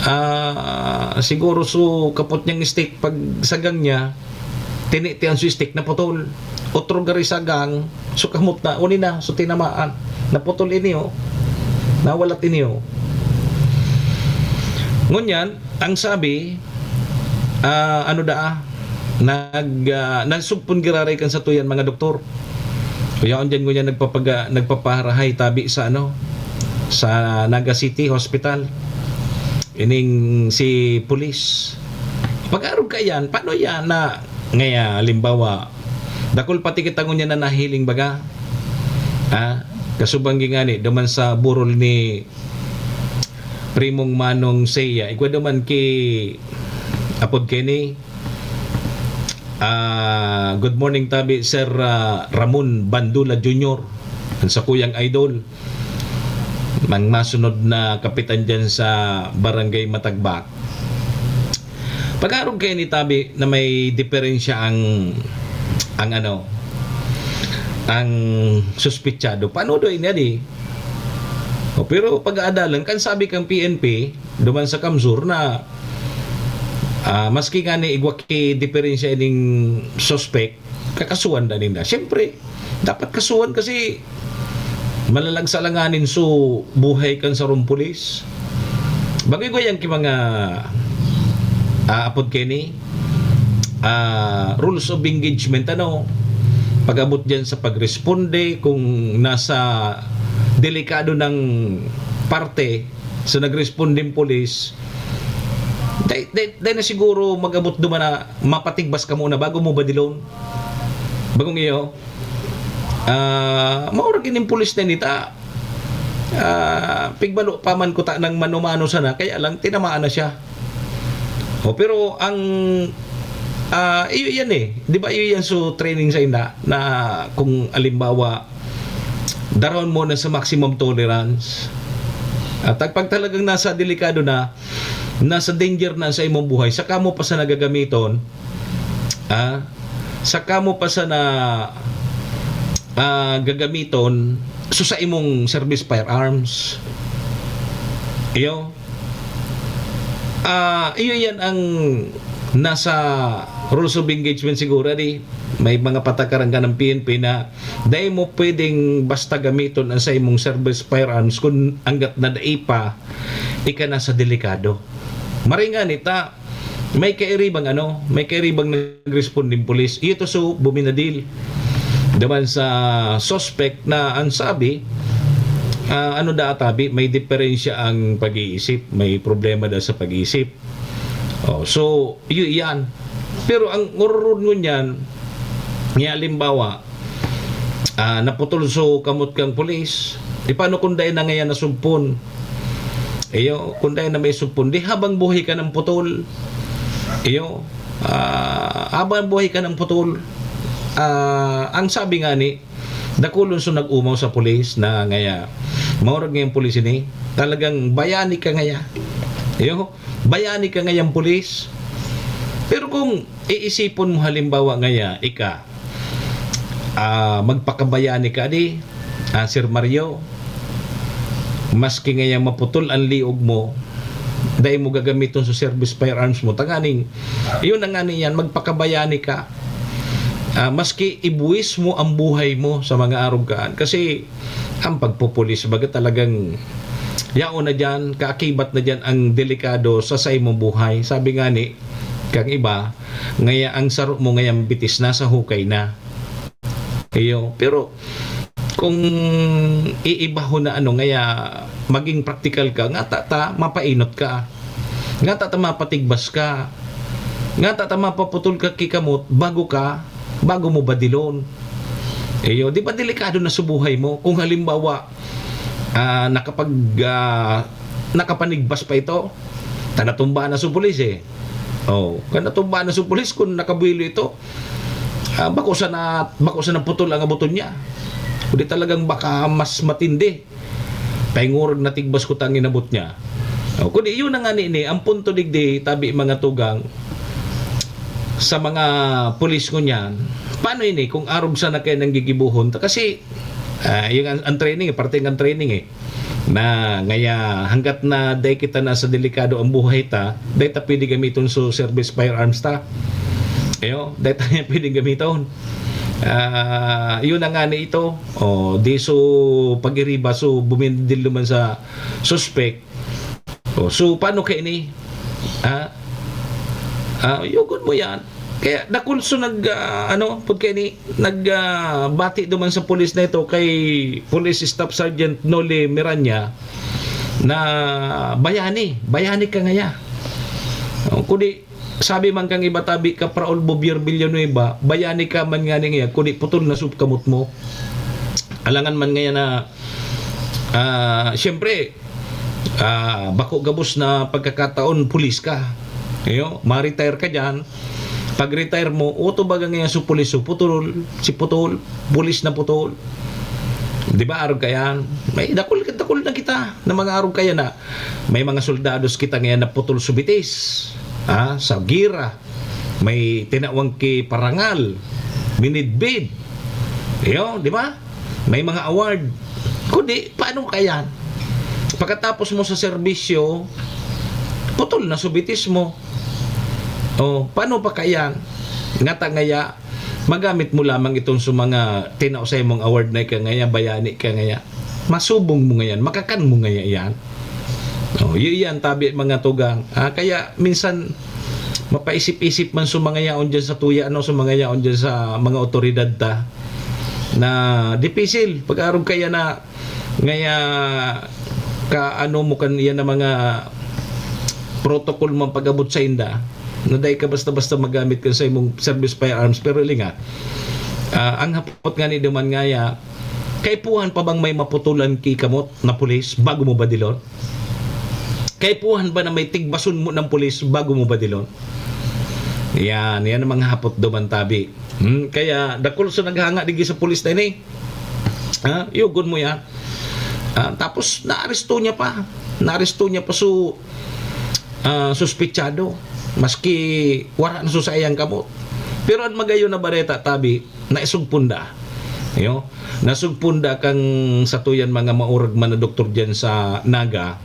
Ah, siguro so kapot niyang stick, pag sagang niya, tinitian so stick, naputol. Otro gari sagang, so kamot na, uni na, so tinamaan. Naputol ini, oh. Nawalat ini, oh. Ngunyan, ang sabi, ah, ano daa, nag, ah, nagsugpon giraray kan satuyan mga doktor. Kuyaon diyan ngunyan nagpapaga-, nagpaparahay tabi sa ano, sa Naga City Hospital. Ining si pulis. Pag-arog ka yan, paano yan na, ngaya, halimbawa, dakul pati kita ngunyan na nahiling baga? Ha? Kasubang gingani, duman sa burol ni Primong Manong Seiya. Igwa duman ki Apod Kenny. Ah, good morning tabi, Sir, ah, Ramon Bandula Junior, ang sakuyang idol. Mang masunod na kapitan diyan sa Barangay Matagbak. Pag-arog kayo ni tabi na may diferensya ang, ang ano, ang suspetsado. Paano do ini adi? O, pero pag-aadalan, kan sabi kang P N P, duman sa Kamsur na, ah, maski nga ni igwa ki diferensya ining suspek, kakasuhan da ninda. Siyempre, dapat kasuhan kasi malalagsa lang nganin so buhay kan sarong pulis. Bagoy-goy yan ki mga, ah, apod kini, ah, rules of engagement, ano, pag-abot dyan sa pagresponde, kung nasa delikado ng parte, so nagresponde ang pulis, dai, dai, dai na siguro mag-abot duman na mapatigbas ka muna bago mo badilon. Bagong iyo, ah, maurag ining pulis na ini ta, ah, pigbalo pa man kuta ng mano-mano sana, kaya lang tinamaan na siya. O, pero ang, ah, iyo yan eh. Di ba iyo yan so training sa inda na kung alimbawa, daron mo na sa maximum tolerance. At pag talagang nasa delikado na, nasa danger na sa imong buhay, saka mo pa sa nagagamiton, ah, saka mo pa sa na, ah, gagamiton, so sa imong service firearms. Iyo. Ah, iyo yan ang nasa rules of engagement siguro, di? May mga patakaran ka ng P N P na dai mo pwedeng basta gamiton ang sa imong service firearms kung hanggat na dai pa, ika na sa delikado. Maringan ita, may kairibang ano, may kairibang nagresponde ng pulis. Iyo to so buminadil. Daman sa suspect na ang sabi, ah, ano da atabi, may diferensya ang pag-iisip, may problema da sa pag-iisip. Oh, so, iyo iyan. Pero ang ngururun ngunyan, nga halimbawa, ah, naputol so kamot kang pulis, e paano kung dai na ngayon nasugpon? Iyo, kung dai na may sugpon, di habang buhay ka ng putol. Iyo, ah, habang buhay ka ng putol, ah, ang sabi nga ni, dakulon so nag-umaw sa pulis na ngaya, maurag ngayang pulis ini, talagang bayani ka ngaya. Iyo, bayani ka ngayang pulis. Pero kung iisipon mo halimbawa ngaya, ika, ah, magpakabayani ka di, ah, Sir Mario, maski ngaya maputol ang liog mo, dai mo gagamiton sa service firearms mo, tanganing, yun na nga niyan, magpakabayani ka. Ah, maski ibuwis mo ang buhay mo sa mga arog kaan. Kasi, ang pagpupulis, baga talagang, yaon na dyan, kaakibat na dyan ang delikado sa saimong buhay. Sabi nga ni, kang iba, ngaya ang saro mo ngayang bitis na sa hukay na. Iyo, pero kung iibahon na ano, ngaya maging praktikal ka, ngata ta mapainot ka, ngata ta mapatigbas ka, ngata ta mapaputol ka ki kamot bago ka, bago mo badilon. Iyo, di ba delikado na sa buhay mo? Kung halimbawa, ah, nakapag-, ah, nakapanigbas pa ito, ta natumba na sa pulis eh. Oh, kan natumba na sa pulis, kung nakabuelo ito, ah, bako sana, bako sana putol ang abuton niya. Kundi talagang baka mas matindi. Paingurag na tigbas ko tang inabot niya. Oh, kundi yun na nga ni, ni, ang punto digdi, tabi mga tugang, sa mga pulis ngunyan, paano ini kung arog sana kayo nang gigibuhon? Ta-, kasi, ah, yung ang, ang training, eh, parte ng training eh. Na ngaya, hanggat na dai kita na sa delikado ang buhay ta, dai ta pwede gamiton so service firearms ta. Ayo, dai ta niya pwede gamiton. Ah, yun na nga ni ito. O, di so pag-iriba, so bumindil naman sa suspect. O, so paano ka ini? Ha? Ah, yugon mo yan. Kaya dakul so nag, ah, ano, pud kay ni, nag, ah, bati duman sa pulis na ito kay Police Staff Sergeant Noli Miranya na bayani, bayani ka ngaya. O, kundi, sabi man kang iba tabi ka Praol Bobier Villanueva, bayani ka man nga niya, kundi putol na sub kamot mo. Alangan man ngaya na, ah, siyempre, ah, bako gabos na pagkakataon, pulis ka. Iyo, ma-retire ka diyan. Pag-retire mo, uto baga ngayon si pulis, so putol, si putol, pulis na putol. Di ba, arog ka yan? May dakul, dakul na kita na mga arog kaya na. May mga soldados kita ngayon na putol subitis. Ha? Sa gira. May tinawang ki parangal. Minidbid. Iyo, di ba? May mga award. Kundi, paano kaya? Pagkatapos mo sa serbisyo, putol na subitis mo. O, paano pa kaya? Ngata ngaya, magamit mo lamang itong sa mga tinao sa imong award na ika ngaya, bayani ka ngaya. Masubong mo ngayan, makakan mo ngaya yan. O, iyo yan, tabi mga tugang. Ah, kaya minsan, mapaisip-isip man sa mga yaon dyan sa tuya, ano, sa mga yaon dyan sa mga otoridad ta, na dipisil, pag-arog kaya na, ngaya, ka ano mo kan iyan na mga protocol man pag-abot sa inda, na dai ka basta-basta magamit kan sa imong service firearms. Pero linga, ah, ang hapot nga ni duman ngaya, kaipuhan pa bang may maputulan ki kamot na pulis bago mo badilon? Kaipuhan ba na may tigbason mo ng pulis bago mo badilon? Yan, yan ang mga hapot duman tabi. Hmm, kaya dakul sa naghanga digi sa pulis na ini. Ha? Yugon mo yan. Ah, tapos naaresto niya pa. Naaresto niya pa su ah, suspetsado. Maski wara na su saiyang kamot. Pero ang magayon na bareta, tabi, naisugpon da. Iyo, nasugpon da kang satuyan mga maurag man na doktor diyan sa Naga.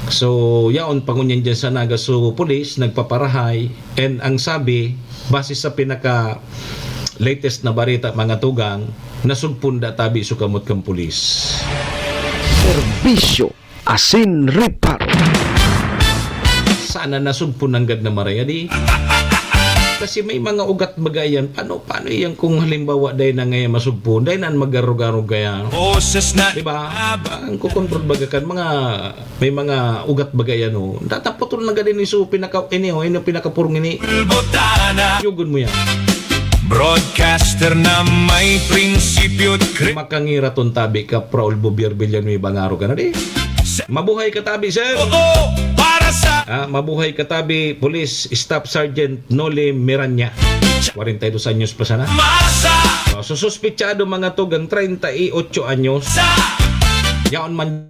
So, yaon pa ngunyan diyan sa Naga. So, pulis, nagpaparahay. And ang sabi, base sa pinaka latest na bareta, mga tugang, nasugpon da tabi su kamot kang pulis. Serbisyo asin reparo. Sana nasugpon nanggad na maray, adi. Kasi may mga ugat baga yan. Paano, paano yan kung halimbawa dahil na ngayon masugpon? Dahil na mag-arog-arog kaya? Boses na Di ba? Ang kukontrol baga kan mga, may mga ugat baga yan, oh. Tatapotol na gani ni su pinaka, ini, oh, ini pinakapurong ini. Botana. Yugon mo yan. Broadcaster na may prinsipyo at kri- Makangiraton tabi ka, Proul Bubier Villanueva, nga arog ka na di. Mabuhay ka tabi, sir. Oo, para sa Ah, mabuhay ka tabi, Police Staff Sergeant Noli Miranya. Kwarenta y dos anyos pa sana. Masa. So, sususpitsado mga tugang treinta y ocho anyos. Sa Yaon man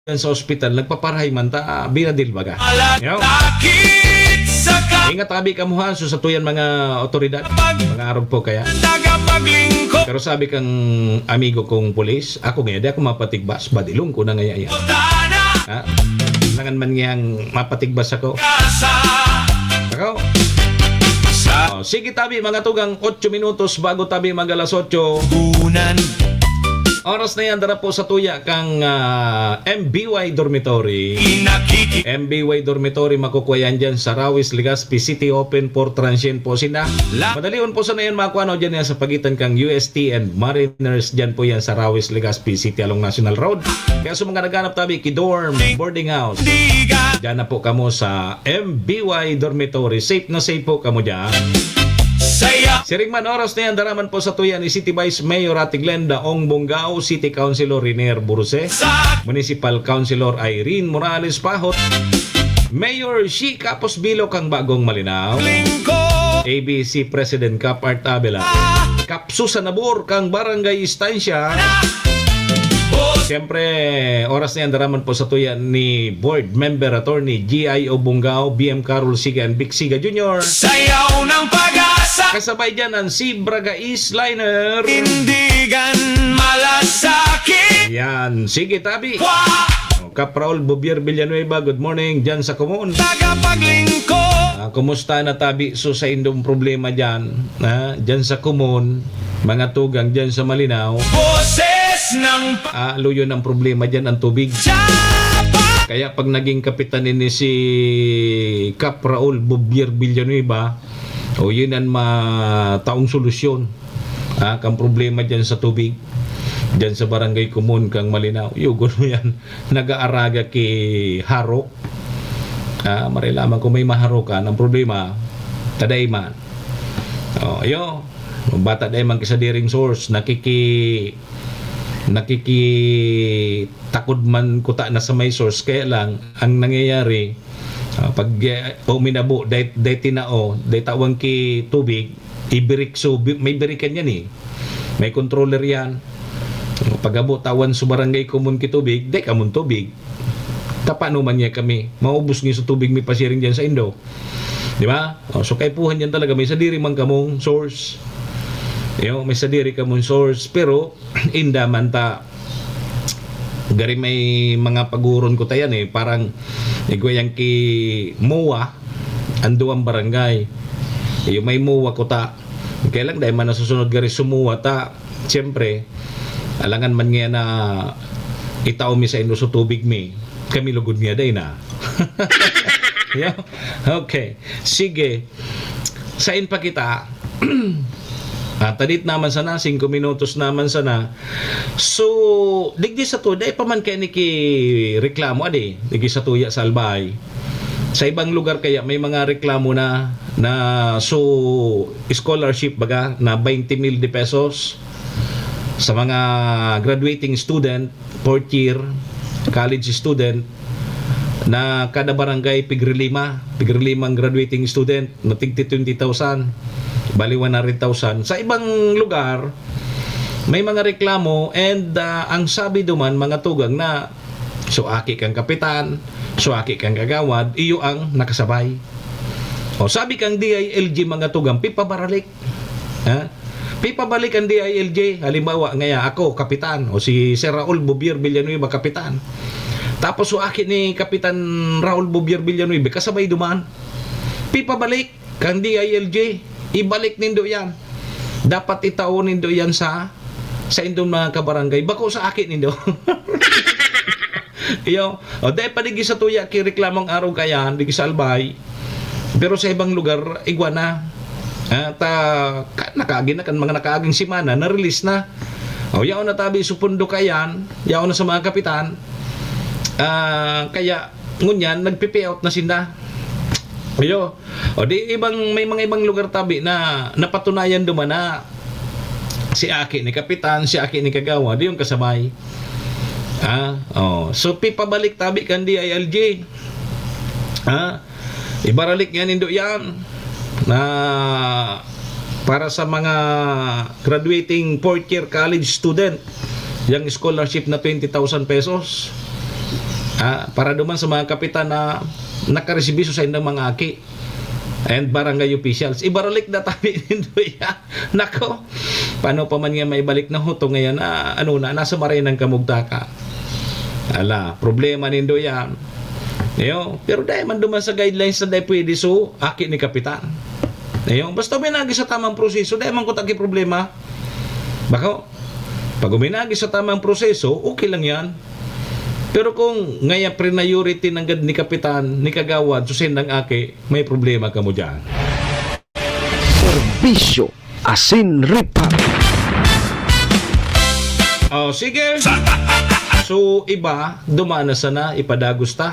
sa ospital, nagpaparahay man ta, ah, binadil baga. Yo. Malasakit sa ka- Ingat abi kamo ha, so sa tuyan mga otoridad, Pag- mga arog po kaya. Tagapaglingkod. Pero sabi kang amigo kong pulis, ako ngayon, di ako mapatigbas, badilong ko na ngayon yan. Tana. Ha? Langan man ngayang mapatigbas ako. Kasa. Ako. Sa Oh, sige tabi, mga tugang, otso minutos bago tabi mag alas otso. Unan. Oras na yan, dara po sa tuya kang, ah, M B Y Dormitory. Inakiki- M B Y Dormitory, makukuha yan dyan sa Rawis, Legazpi City, open for transient po sila. La- Madalion po sana yan makuha, no, dyan yan sa pagitan kang U S T and Mariners, dyan po yan sa Rawis, Legazpi City along National Road. Kaya sa mga naghanap tabi, ki dorm, boarding house, Diga. Dyan na po kamo sa M B Y Dormitory. Safe na safe po kamo dyan. Saya. Siring man oras na yan, daraman po sa tuya ni City Vice Mayor Ate Glenda Ong Bongao, City Councilor Renier Burse, Sa- Municipal Councilor Irene Morales Pahot, Mayor Shi Kapos Bilo kang Bagong Malinao, Lingkod. A B C President Kap Art Abela, Kap Susan Nabor kang Barangay Estancia. Boss. Siyempre, oras na yan, daraman po sa tuya ni Board Member Attorney G I O Bongao, B M Carol Siga and Vic Siga Junior. Sayaw ng pag-asa. Kasabay dyan ang Zebra Gais Liner. Tindigan malasakit. Yan. Sige, tabi. Kwa. O, Kap Raul Bobier Villanueva, good morning dyan sa Kumon. Tagapaglingkod. Ah, kumusta na tabi? So, sa indong problema dyan, ha? Dyan sa Kumon, mga tugang dyan sa Malinao. Boses ng pa- Ah, luyo ng problema dyan, ang tubig. Siyapa. Kaya pag naging kapitan ini si Kap Raul Bobier Villanueva, o yun ang mataong solusyon. Ah, kang problema dyan sa tubig, dyan sa Barangay Kumon kang Malinao, yugon mo yan. Nag-aaraga ki harok. Ah, maray lamang kung may maharokan. Ang problema, taday man. Oh, ayo. Bata day man ki sa diring source, nakiki-, nakikitakod man kuta na sa may source. Kaya lang, ang nangyayari, ah, pag, eh, uminabo, day, day tinao, day tawan ki tubig, ibirik, so, bi-, may birikan yan eh. May controller yan. Pag-abot tawan sa barangay Kumon ki tubig, day kamon tubig. Tapano man niya kami? Maubos niyo sa tubig may pasiring dyan sa indo. Di ba? O, so, kaipuhan yan talaga. May sadiri man kamong source. Iyo, may sadiri kamong source, pero inda man ta. Gari may mga paguron ko ta yan eh, parang igwa yan ki MOA, ang duwang barangay. Iyo, may MOA ko ta. Kaya lang, dahil man nasusunod gari sumuwa ta, siyempre, alangan man nga na itao mi sa inyo sa tubig mi. Kami lugod nga, dahil na. Iyo, okay. Sige. Sain pa kita? Ah, tadit naman sana, singko minutos naman sana. So, digdi sa to, dai pa man kaya nikireklamo, adi, digdi sa tuya sa Albay. Sa ibang lugar kaya may mga reklamo na, na so, scholarship baga, na twenty mil de pesos sa mga graduating student, fourth year, college student, na kada barangay pigrilima, pigrilimang graduating student, na tigti twenty thousand, bali one hundred thousand. Sa ibang lugar, may mga reklamo and, ah, ang sabi duman, mga tugang na, so aki kang kapitan, so aki kang kagawad, iyo ang nakasabay. O sabi kang D I L G, mga tugang, pipabaralik. Ha? Pipabalik ang D I L G. Halimbawa, ngaya ako, kapitan, o si Sir Raul Bobier Villanueva, kapitan. Tapos, so aki ni Kapitan Raul Bobier Villanueva, kasabay duman. Pipabalik kang D I L G. Ibalik nindo yan. Dapat itao nindo yan sa, sa indong mga kabarangay. Bako sa aki nindo. Iyo, o, dai pa digdi sa tuya ki reklamong araw kayan, digdi sa Albay. Pero sa ibang lugar, igwa na. Ah, ta, ka, nakaagi na kan mga nakaaging semana, na-release na. O, yaon na tabi sa pundo kayan, yaon na sa mga kapitan. Ah, kaya, ngunyan, nagpe-payout na sinda. Iyo. O, di ibang, may mga ibang lugar tabi na napatunayan duman na si aki ni kapitan, si aki ni kagawad, yung kasabay. Ah, oh. So, pipabalik tabi kan D I L G. Ah, ibaralik nga nindo yan na para sa mga graduating fourth year college student, yung scholarship na twenty thousand pesos. Ah, para duman sa mga kapitan na nakaresibiso sa indang mga aki and barangay officials. Ibaralik na tabi nindo yan. Nako, paano pa man nga maibalik na huto ngayon? Ah, ano na, nasa maray ng kamugtaka. Ala, problema nindo yan. Iyo, pero dahil man duman sa guidelines na dahil pwede, so, aki ni kapitan. Iyo, basta minagi sa tamang proseso, dahil man ko taki problema. Bako, pag uminagi sa tamang proseso, okay lang yan. Pero kung ngaya priority nanggad ni kapitan, ni kagawad, so sendang aki, may problema kamo dyan. Serbisyo asin reparo. Oh, sige. So, iba, duman na sana, ipadagos ta.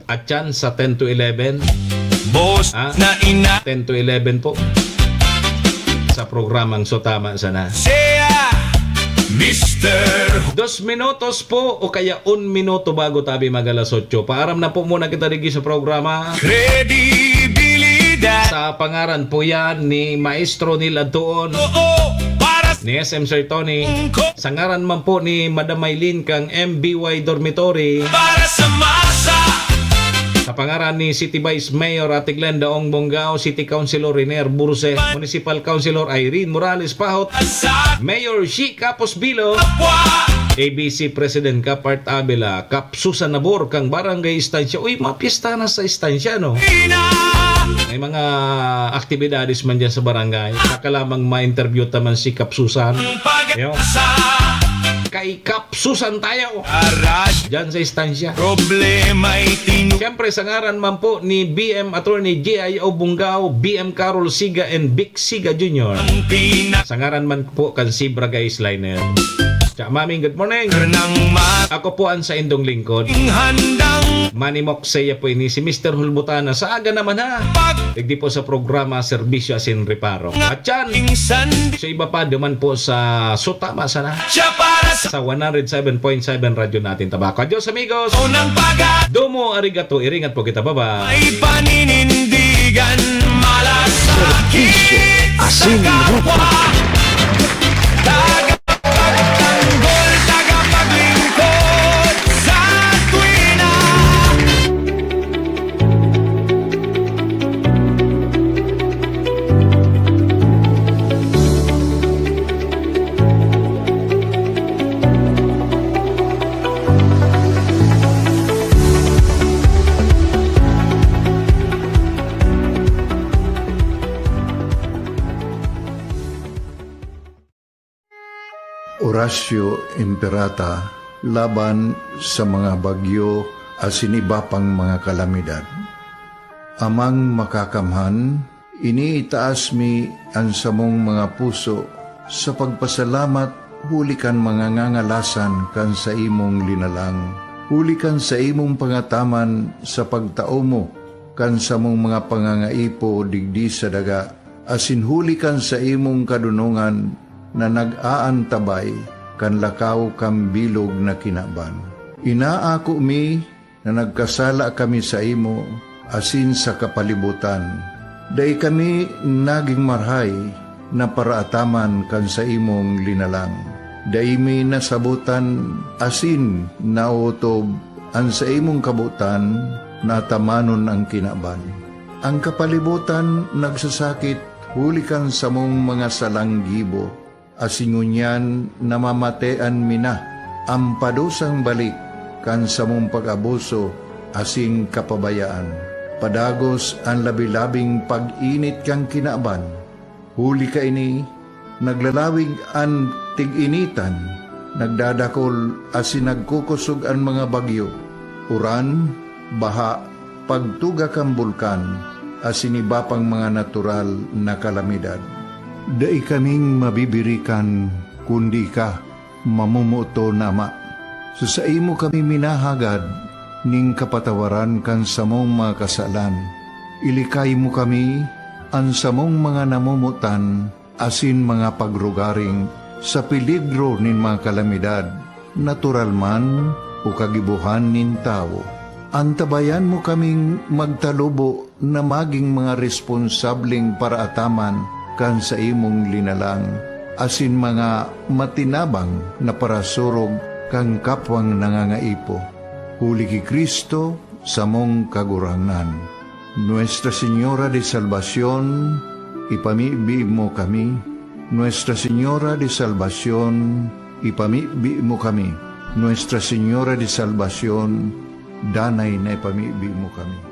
At yan sa ten to eleven. Boss Ah? na ina. Ten to eleven po. Sa programang So Tama Sana. Siya, Mister Dos minutos po o kaya un minuto bago tabi mag alas otso. Paaram na po muna kita digdi sa programa. Kredibilidad. Sa pangaran po yan ni Maestro Neil Adtuon, Oo, para sa ni S M Sir Tony. Sa ngaran man po ni Madam Maylin kang M B Y Dormitory. Para sa masa. Sa pangaran ni City Vice Mayor Ate Glenda Ong Bongao, City Councilor Renier Burse, Municipal Councilor Irene Morales Pahot, Mayor Shi Kapos Bilo, A B C President Kap Art Abela, Kap Susan Nabor kang Barangay Estancia. Uy, mapiyesta na sa Estancia, no? May mga aktibidades man dyan sa barangay. Saka lamang ma-interview ta man si Kap Susan. Yo. Kay Kap Susan tayo. Dyan sa Estancia. Problema itinu- Siyempre, sa ngaran man po ni B M Attorney J I O Bungao, B M Carol Siga, and Vic Siga Junior. Ang pina- Sa ngaran man po kan Zebra Guys Liner. Cha, Maming, good morning. Nang ma- Ako po ang sa indong lingkod. Handang Manny Moksey po ini, si Mister Hulbutana. Sa aga naman ha. Pag- Digdi po sa programa, Serbisyo Asin Reparo. At yan, Insan sa iba pa, duman po sa So Tama Sana. Siya para sa Sa one hundred seven point seven Radyo Natin Tabaco. Adios, amigos. Unang paga- Domo arigato, iringat po kita, bye-bye. May paninindigan, malasakit Serbisyo Asin sa kapwa. Reparo. Tagapagtanggol, tagapaglingkod sa tuwina. Ratio Imperata laban sa mga bagyo asin iba pang mga kalamidad. Amang Makakamhan, iniitaas mi an samong mga puso sa pagpasalamat huli kan mga ngangalasan kan saimong linalang, huli kan saimong pangataman sa pagtao mo kan samong mga pangangaipo digdi sa daga, asin huli kan saimong kadonongan na nag-aantabay kan lakaw kan bilog na kinaban. Inaako mi na nagkasala kami saimo asin sa kapalibotan. Dai kami nagin marahay na paraataman kan saimong linalang. Dai mi nasabotan asin naotob an saimong kabotan na atamanon an kinaban. An kapalibotan nagsasakit huli kan samong mga salang gibo, asin ngunyan namamatean mi na an padusang balik kan samong pag-abuso asin kapabayaan. Padagos an labi-labing pag-init kan kinaban. Huli kaini, naglalawig an tig-initan, nagdadakol asin nagkukosog an mga bagyo, uran, baha, pagtuga kan bulkan, asin iba pang mga natural na kalamidad. Dai kaming mabibirikan, kundi ika, mamomoton na Ama. Sa saimo kami minahagad nin kapatawaran kan samong mga kasalan. Ilikay mo kami, an samong mga namomotan, asin mga pagrugaring sa peligro nin mga kalamidad, natural man o kagibohan nin tawo. Antabayan mo kaming magtalubo na magin mga responsableng paraataman kan saimong linalang, asin mga matinabang na parasurog kan kapwang nangangaipo. Huli ki Cristo, samong Kagurangnan. Nuestra Señora de Salvacion, ipamibi mo kami. Nuestra Señora de Salvacion, ipamibi mo kami. Nuestra Señora de Salvacion, danay na ipamibi mo kami.